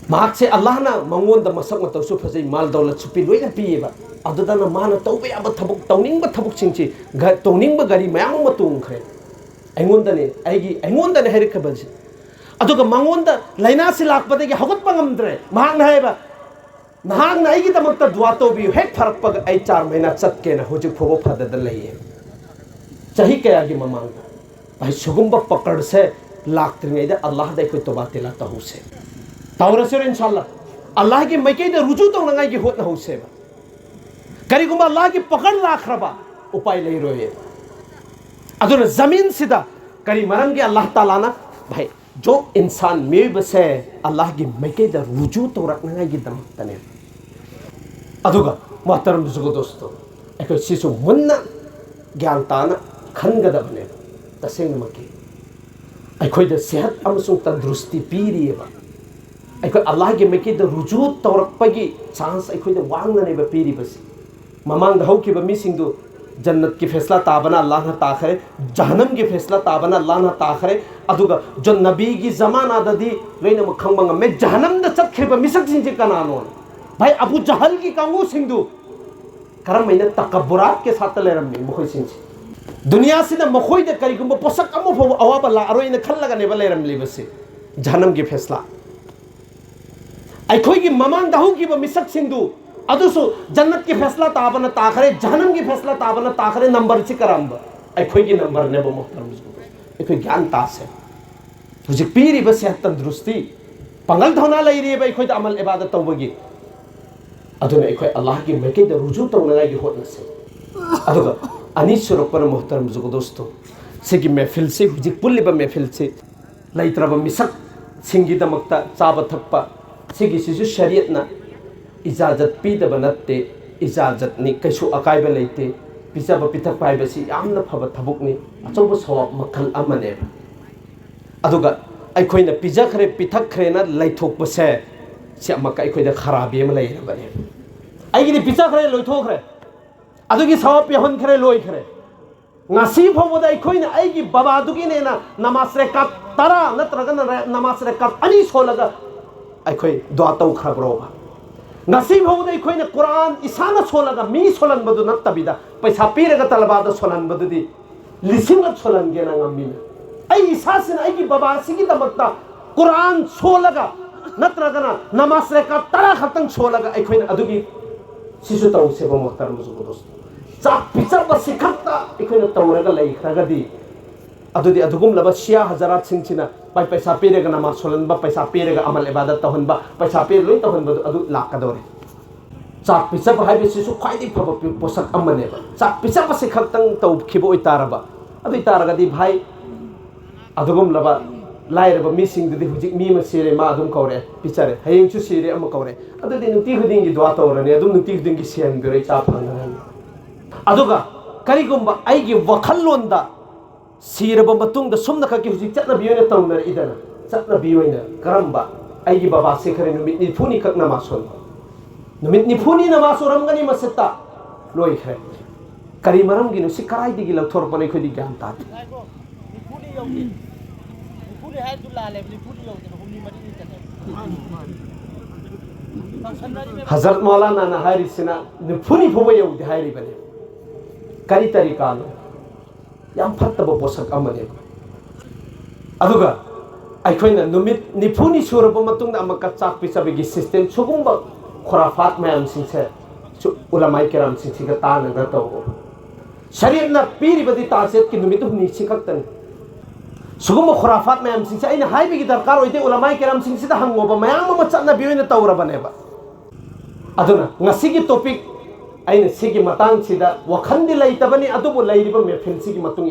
ꯃꯍꯥꯛꯁꯦ ꯑꯜꯂꯥꯍꯅ ꯃꯉꯣꯟꯗ ꯃꯁꯛ ꯃꯇꯧꯁꯨ ꯐꯖꯩ, ꯃꯥꯜ ꯗꯧꯂꯠꯁꯨ ꯄꯤ, ꯂꯣꯏꯅ ꯄꯤꯌꯦꯕ꯫ ꯑꯗꯨꯗꯅ ꯃꯥꯅ ꯇꯧꯕ ꯌꯥꯕ ꯊꯕꯛ, ꯇꯧꯅꯤꯡꯕ ꯊꯕꯛꯁꯤꯡꯁꯤ, ꯒ-, ꯇꯧꯅꯤꯡꯕ ꯒꯥꯔꯤ ꯃꯌꯥꯝ ꯑꯃ ꯇꯣꯡꯈ꯭ꯔꯦ꯫ ꯑꯩꯉꯣꯟꯗꯅꯦ, ꯑꯩꯒꯤ, ꯑꯩꯉꯣꯟꯗꯅꯦ ꯍꯥꯏꯔꯛꯈꯤꯕꯁꯦ꯫ ꯑꯗꯨꯒ ꯃꯉꯣꯟꯗ ꯂꯥꯏꯅꯥꯁꯤ ꯂꯥꯛꯄꯗꯒꯤ ꯍꯧꯒꯠꯄ ꯉꯝꯗ꯭ꯔꯦ꯫ ꯃꯍꯥꯛꯅ ꯍꯥꯏꯕ, "ꯅꯍꯥꯛꯅ ꯑꯩꯒꯤꯗꯃꯛꯇ ꯗꯨꯋꯥ ꯇꯧꯕꯤꯌꯨ, ꯍꯦꯛ ꯐꯔꯛꯄꯒ ꯑꯩ ꯆꯥꯔ ꯃꯍꯤꯅꯥ ꯆꯠꯀꯦꯅ ꯍꯧꯖꯤꯛ ꯐꯥꯎꯕ ꯐꯗꯗ ꯂꯩꯌꯦ"꯫ ꯆꯍꯤ ꯀꯌꯥꯒꯤ ꯃꯃꯥꯡꯗ꯫ ꯚꯥꯏ, ꯁꯤꯒꯨꯝꯕ ꯄꯀꯔꯁꯦ ꯂꯥꯛꯇ꯭ꯔꯤꯉꯩꯗ ꯑꯜꯂꯥꯍꯗ ꯑꯩꯈꯣꯏ ꯇꯣꯕꯥ ꯇꯤꯂꯥ ꯇꯧꯍꯧꯁꯦ꯫ ꯇꯧꯔꯁꯤꯔꯣ, ꯏꯟꯁꯥꯜꯂꯥ? ꯑꯜꯂꯥꯍꯒꯤ ꯃꯥꯏꯀꯩꯗ ꯔꯨꯖꯨ ꯇꯧꯅꯉꯥꯏꯒꯤ ꯍꯣꯠꯅꯍꯧꯁꯦꯕ꯫ ꯀꯔꯤꯒꯨꯝꯕ ꯑꯜꯂꯥꯍꯒꯤ ꯄꯀꯔ ꯂꯥꯛꯈ꯭ꯔꯕ, ꯎꯄꯥꯏ ꯂꯩꯔꯣꯏꯌꯦ꯫ ꯑꯗꯨꯅ ꯖꯃꯤꯟꯁꯤꯗ ꯀꯔꯤ ꯃꯔꯝꯒꯤ ꯑꯜꯂꯥꯍ ꯇꯥꯂꯥꯅ, ꯚꯥꯏ, ꯖꯣ, ꯏꯟꯁꯥꯟ, ꯃꯤꯑꯣꯏꯕꯁꯦ ꯑꯜꯂꯥꯍꯒꯤ ꯃꯥꯏꯀꯩꯗ ꯔꯨꯖꯨ ꯇꯧꯔꯛꯅꯉꯥꯏꯒꯤꯗꯃꯛꯇꯅꯦ꯫ ꯑꯗꯨꯒ ꯃꯣꯍꯇꯔꯝ ꯕꯨꯖꯨꯔꯒ ꯗꯣꯁꯇꯣ, ꯑꯩꯈꯣꯏ ꯁꯤꯁꯨ ꯃꯨꯟꯅ ꯒ꯭ꯌꯥꯟ ꯇꯥꯅ ꯈꯟꯒꯗꯕꯅꯦꯕ꯫ ꯇꯁꯦꯡꯅꯃꯛꯀꯤ ꯑꯩꯈꯣꯏꯗ ꯁꯦꯍꯠ ꯑꯃꯁꯨꯡ ꯇꯟꯗꯨꯔꯨꯁꯇꯤ ꯄꯤꯔꯤꯑꯕ꯫ ꯑꯩꯈꯣꯏ ꯑꯜꯂꯥꯍꯒꯤ ꯃꯥꯏꯀꯩꯗ ꯔꯨꯖꯨ ꯇꯧꯔꯛꯄꯒꯤ ꯆꯥꯟꯁ ꯑꯩꯈꯣꯏꯗ ꯋꯥꯡꯅꯅꯦꯕ ꯄꯤꯔꯤꯕꯁꯦ꯫ ꯃꯃꯥꯡꯗ ꯍꯧꯈꯤꯕ ꯃꯤꯁꯤꯡꯗꯨ ꯖꯟꯅꯠꯀꯤ ꯐꯦꯁꯂꯥ ꯇꯥꯕꯅ ꯑꯜꯂꯥꯍꯅ ꯇꯥꯈ꯭ꯔꯦ, ꯖꯍꯅꯝꯒꯤ ꯐꯦꯁꯂꯥ ꯇꯥꯕꯅ ꯑꯜꯂꯥꯍꯅ ꯇꯥꯈ꯭ꯔꯦ꯫ ꯑꯗꯨꯒ ꯖꯣꯟ ꯅꯕꯤꯒꯤ ꯖꯃꯥꯅꯥꯗꯗꯤ ꯂꯣꯏꯅꯃꯛ ꯈꯪꯕ ꯉꯝꯃꯦ ꯖꯍꯅꯝꯗ ꯆꯠꯈ꯭ꯔꯤꯕ ꯃꯤꯁꯛꯁꯤꯡꯁꯤ ꯀꯅꯥꯅꯣ꯫ ꯚꯥꯏ, ꯑꯕꯨ ꯖꯍꯜꯒꯤ ꯀꯥꯡꯕꯨꯁꯤꯡꯗꯨ ꯀꯔꯝꯍꯥꯏꯅ ꯇꯀꯕꯨꯔꯥꯠꯀꯤ ꯁꯥꯠꯇ ꯂꯩꯔꯝꯃꯤ ꯃꯈꯣꯏꯁꯤꯡꯁꯤ? ꯗꯨꯅꯤꯌꯥꯁꯤꯗ ꯃꯈꯣꯏꯗ ꯀꯔꯤꯒꯨꯝꯕ ꯄꯣꯠꯁꯛ ꯑꯃ ꯐꯥꯎꯕ ꯑꯋꯥꯕ ꯂꯥꯛꯑꯔꯣꯏꯅ ꯈꯜꯂꯒꯅꯦꯕ ꯂꯩꯔꯝꯂꯤꯕꯁꯦ꯫ ꯖꯍꯅꯝꯒꯤ ꯐꯦꯁꯂꯥ꯫ ꯑꯩꯈꯣꯏꯒꯤ ꯃꯃꯥꯡꯗ ꯍꯧꯈꯤꯕ ꯃꯤꯁꯛꯁꯤꯡꯗꯨ ꯑꯗꯨꯁꯨ ꯖꯟꯅꯠꯀꯤ ꯐꯦꯁꯂꯥ ꯇꯥꯕꯅ ꯇꯥꯈ꯭ꯔꯦ, ꯖꯍꯅꯝꯒꯤ ꯐꯦꯁꯂꯥ ꯇꯥꯕꯅ ꯇꯥꯈ꯭ꯔꯦ꯫ ꯅꯝꯕꯔꯁꯤ ꯀꯔꯝꯕ? ꯑꯩꯈꯣꯏꯒꯤ ꯅꯝꯕꯔꯅꯦꯕ, ꯃꯣꯍꯇꯔꯝ ꯖꯨꯒꯗꯣꯁ꯫ ꯑꯩꯈꯣꯏ ꯒ꯭ꯌꯥꯟ ꯇꯥꯁꯦ꯫ ꯍꯧꯖꯤꯛ ꯄꯤꯔꯤꯕ ꯁꯦꯍꯠ ꯇꯟꯗꯨꯔꯨꯁꯇꯤ, ꯄꯥꯡꯒꯜ ꯊꯧꯅꯥ ꯂꯩꯔꯤꯕ ꯑꯩꯈꯣꯏꯗ ꯑꯃꯜ ꯏꯕꯥꯗꯠ ꯇꯧꯕꯒꯤ꯫ ꯑꯗꯨꯅ ꯑꯩꯈꯣꯏ ꯑꯜꯂꯥꯍꯒꯤ ꯃꯥꯏꯀꯩꯗ ꯔꯨꯖꯨ ꯇꯧꯅꯉꯥꯏꯒꯤ ꯍꯣꯠꯅꯁꯦ꯫ ꯑꯗꯨꯒ ꯑꯅꯤꯁꯨꯔꯛꯄꯅ, ꯃꯣꯍꯇꯔꯝ ꯖꯨꯒꯗꯣꯁꯇꯣ, ꯁꯤꯒꯤ ꯃꯦꯐꯤꯜꯁꯤ, ꯍꯧꯖꯤꯛ ꯄꯨꯜꯂꯤꯕ ꯃꯦꯐꯤꯜꯁꯤ, ꯂꯩꯇ꯭ꯔꯕ ꯃꯤꯁꯛꯁꯤꯡꯒꯤꯗꯃꯛꯇ ꯆꯥꯕ ꯊꯛꯄ, ꯁꯤꯒꯤꯁꯤꯁꯨ ꯁꯔꯤꯌꯠꯅ ꯏꯖꯥꯖꯠ ꯄꯤꯗꯕ ꯅꯠꯇꯦ, ꯏꯖꯥꯖꯠꯅꯤ, ꯀꯩꯁꯨ ꯑꯀꯥꯏꯕ ꯂꯩꯇꯦ꯫ ꯄꯤꯖꯕ ꯄꯤꯊꯛꯄ ꯍꯥꯏꯕꯁꯤ ꯌꯥꯝꯅ ꯐꯕ ꯊꯕꯛꯅꯤ, ꯑꯆꯧꯕ ꯁꯋꯥꯕ ꯃꯈꯜ ꯑꯃꯅꯦꯕ꯫ ꯑꯗꯨꯒ ꯑꯩꯈꯣꯏꯅ ꯄꯤꯖꯈ꯭ꯔꯦ, ꯄꯤꯊꯛꯈ꯭ꯔꯦꯅ ꯂꯩꯊꯣꯛꯄꯁꯦ, ꯁꯤ ꯑꯃꯨꯛꯀ ꯑꯩꯈꯣꯏꯗ ꯈꯔꯥꯕꯤ ꯑꯃ ꯂꯩꯔꯕꯅꯦ꯫ ꯑꯩꯒꯤꯗꯤ ꯄꯤꯖꯈ꯭ꯔꯦ, ꯂꯣꯏꯊꯣꯛꯈ꯭ꯔꯦ, ꯑꯗꯨꯒꯤ ꯁꯋꯥꯕ ꯄꯤꯍꯟꯈ꯭ꯔꯦ, ꯂꯣꯏꯈ꯭ꯔꯦ꯫ ꯉꯁꯤ ꯐꯥꯎꯕꯗ ꯑꯩꯈꯣꯏꯅ ꯑꯩꯒꯤ ꯕꯕꯥꯗꯨꯒꯤꯅꯦꯅ ꯅꯃꯥꯖ ꯔꯦꯀꯥꯠ ꯇꯔꯥ ꯅꯠꯇ꯭ꯔꯒꯅ ꯔꯦ-, ꯅꯃꯥꯖ ꯔꯦꯀꯥꯠ ꯑꯅꯤ ꯁꯣꯜꯂꯒ ꯑꯩꯈꯣꯏ ꯗꯨꯋꯥ ꯇꯧꯈ꯭ꯔꯕ꯭ꯔꯣꯕ? ꯉꯁꯤ ꯐꯥꯎꯕꯗ ꯑꯩꯈꯣꯏꯅ ꯀꯨꯔꯥꯟ ꯏꯁꯥꯅ ꯁꯣꯜꯂꯒ, ꯃꯤ ꯁꯣꯜꯍꯟꯕꯗꯨ ꯅꯠꯇꯕꯤꯗ, ꯄꯩꯁꯥ ꯄꯤꯔꯒ ꯇꯂꯕꯥꯗ ꯁꯣꯜꯍꯟꯕꯗꯨꯗꯤ ꯂꯤꯁꯤꯡꯂꯛ ꯁꯣꯜꯍꯟꯒꯦꯅ ꯉꯝꯃꯤꯅ? ꯑꯩ ꯏꯁꯥꯁꯤꯅ ꯑꯩꯒꯤ ꯕꯕꯥꯁꯤꯒꯤꯗꯃꯛꯇ ꯀꯨꯔꯥꯟ ꯁꯣꯜꯂꯒ, ꯅꯠꯇ꯭ꯔꯒꯅ ꯅꯃꯥꯖ ꯔꯦꯀꯥꯠ ꯇꯔꯥ ꯈꯛꯇꯪ ꯁꯣꯜꯂꯒ ꯑꯩꯈꯣꯏꯅ ꯑꯗꯨꯒꯤ, ꯁꯤꯁꯨ ꯇꯧꯁꯦꯕ, ꯃꯣꯍꯇꯔꯝ ꯖꯨꯒꯗꯣꯁ꯫ ꯆꯥꯛ ꯄꯤꯖꯕꯁꯤ ꯈꯛꯇ ꯑꯩꯈꯣꯏꯅ ꯇꯧꯔꯒ ꯂꯩꯈ꯭ꯔꯒꯗꯤ, ꯑꯗꯨꯗꯤ ꯑꯗꯨꯒꯨꯝꯂꯕ ꯁꯤꯌꯥ ꯍꯖꯔꯥꯠꯁꯤꯡꯁꯤꯅ ꯄꯩ-, ꯄꯩꯁꯥ ꯄꯤꯔꯒ ꯅꯃꯥꯖ ꯁꯣꯜꯍꯟꯕ, ꯄꯩꯁꯥ ꯄꯤꯔꯒ ꯑꯃꯜ ꯏꯕꯥꯗꯠ ꯇꯧꯍꯟꯕ, ꯄꯩꯁꯥ ꯄꯤꯔꯒ ꯂꯣꯏ ꯇꯧꯍꯟꯕꯗꯣ ꯑꯗꯨ ꯂꯥꯛꯀꯗꯧꯔꯦ꯫ ꯆꯥꯛ ꯄꯤꯖꯕ ꯍꯥꯏꯕꯁꯤꯁꯨ ꯈ꯭ꯋꯥꯏꯗꯒꯤ ꯐꯕ ꯄꯤ-, ꯄꯣꯠꯁꯛ ꯑꯃꯅꯦꯕ꯫ ꯆꯥꯛ ꯄꯤꯖꯕꯁꯤ ꯈꯛꯇꯪ ꯇꯧꯈꯤꯕ ꯑꯣꯏꯇꯥꯔꯕ, ꯑꯗꯨ ꯑꯣꯏꯇꯥꯔꯒꯗꯤ ꯚꯥꯏ, ꯑꯗꯨꯒꯨꯝꯂꯕ ꯂꯥꯏꯔꯕ ꯃꯤꯁꯤꯡꯗꯨꯗꯤ ꯍꯧꯖꯤꯛ ꯃꯤ ꯑꯃ ꯁꯤꯔꯦ, ꯃꯥ ꯑꯗꯨꯝ ꯀꯧꯔꯦ, ꯄꯤꯖꯔꯦ, ꯍꯌꯦꯡꯁꯨ ꯁꯤꯔꯦ, ꯑꯃ ꯀꯧꯔꯦ, ꯑꯗꯨꯗꯤ ꯅꯨꯡꯇꯤ ꯈꯨꯗꯤꯡꯒꯤ ꯗꯨꯋꯥ ꯇꯧꯔꯅꯤ, ꯑꯗꯨꯝ ꯅꯨꯡꯇꯤ ꯈꯨꯗꯤꯡꯒꯤ ꯁꯤꯍꯟꯕꯤꯔꯣꯏ, ꯆꯥ ꯐꯪꯅꯉꯥꯏ꯫ ꯑꯗꯨꯒ ꯀꯔꯤꯒꯨꯝꯕ ꯑꯩꯒꯤ ꯋꯥꯈꯜꯂꯣꯟꯗ ꯁꯤꯔꯕ ꯃꯇꯨꯡꯗ ꯁꯨꯝꯅ ꯈꯛꯀꯤ ꯍꯧꯖꯤꯛ ꯆꯠꯅꯕꯤ ꯑꯣꯏꯅ ꯇꯧꯅꯔꯛꯏꯗꯅ, ꯆꯠꯅꯕꯤ ꯑꯣꯏꯅ ꯀꯔꯝꯕ? ꯑꯩꯒꯤ ꯕꯕꯥꯁꯦ ꯈꯔ ꯅꯨꯃꯤꯠ ꯅꯤꯐꯨꯅꯤ ꯈꯛ ꯅꯃꯥꯖ ꯁꯣꯟꯕ, ꯅꯨꯃꯤꯠ ꯅꯤꯐꯨꯅꯤ ꯅꯃꯥꯖ ꯁꯣꯔꯝꯒꯅꯤ, ꯃꯁꯤꯠꯇ ꯂꯣꯏꯈ꯭ꯔꯦ꯫ ꯀꯔꯤ ꯃꯔꯝꯒꯤꯅꯣ? ꯁꯤ ꯀꯗꯥꯏꯗꯒꯤ ꯂꯧꯊꯣꯔꯛꯄꯅꯣ? ꯑꯩꯈꯣꯏꯗꯤ ꯒ꯭ꯌꯥꯟ ꯇꯥꯗꯦ꯫ ꯉꯥꯏꯈꯣ, ꯅꯤꯐꯨꯅꯤ ꯌꯧꯗꯦ꯫ ꯅꯤꯐꯨꯅꯤ ꯍꯥꯏꯔꯁꯨ ꯂꯥꯜꯂꯦꯕ, ꯅꯤꯐꯨꯅꯤ ꯌꯧꯗꯦꯕ, ꯍꯨꯝꯅꯤ ꯃꯔꯤꯅꯤ ꯆꯠꯂꯦꯕ꯫ ꯇꯧꯁꯟꯅꯔꯤꯕ ꯍꯖꯔꯠ ꯃꯧꯂꯥꯅꯥꯅ ꯍꯥꯏꯔꯤꯁꯤꯅ ꯅꯤꯐꯨꯅꯤ ꯐꯥꯎꯕ ꯌꯧꯗꯦ ꯍꯥꯏꯔꯤꯕꯅꯦ꯫ ꯀꯔꯤ ꯇꯔꯤꯀꯥꯅꯣ? ꯌꯥꯝ ꯐꯠꯇꯕ ꯄꯣꯠꯁꯛ ꯑꯃꯅꯦꯕ꯫ ꯑꯗꯨꯒ ꯑꯩꯈꯣꯏꯅ ꯅꯨꯃꯤꯠ ꯅꯤꯐꯨꯅꯤ ꯁꯨꯔꯕ ꯃꯇꯨꯡꯗ ꯑꯃꯨꯛꯀ ꯆꯥꯛ ꯄꯤꯖꯕꯒꯤ system, ꯁꯤꯒꯨꯝꯕ ꯈꯨꯔꯥꯐꯥꯠ ꯃꯌꯥꯝꯁꯤꯡꯁꯦ ꯁꯨ ꯎꯂꯃꯥꯏ ꯀꯤꯔꯥꯝꯁꯤꯡꯁꯤꯒ ꯇꯥꯟꯅꯒ ꯇꯧꯕ꯫ ꯁꯔꯤꯌꯠꯅ ꯄꯤꯔꯤꯕꯗꯤ ꯇꯥꯖꯤꯌꯠꯀꯤ ꯅꯨꯃꯤꯠ ꯍꯨꯝꯅꯤꯁꯤ ꯈꯛꯇꯅꯤ꯫ ꯁꯤꯒꯨꯝꯕ ꯈꯨꯔꯥꯐꯥꯠ ꯃꯌꯥꯝꯁꯤꯡꯁꯦ ꯑꯩꯅ ꯍꯥꯏꯕꯒꯤ ꯗꯔꯀꯥꯔ ꯑꯣꯏꯗꯦ, ꯎꯂꯃꯥꯏ ꯀꯤꯔꯥꯝꯁꯤꯡꯁꯤꯗ ꯍꯪꯉꯣꯕ, ꯃꯌꯥꯝ ꯑꯃ ꯆꯠꯅꯕꯤ ꯑꯣꯏꯅ ꯇꯧꯔꯕꯅꯦꯕ꯫ ꯑꯗꯨꯅ ꯉꯁꯤꯒꯤ topic ꯑꯩꯅ ꯁꯤꯒꯤ ꯃꯇꯥꯡꯁꯤꯗ ꯋꯥꯈꯜꯗꯤ ꯂꯩꯇꯕꯅꯤ, ꯑꯗꯨꯕꯨ ꯂꯩꯔꯤꯕ ꯃꯦꯐꯤꯜꯁꯤꯒꯤ ꯃꯇꯨꯡ ꯏꯟꯅ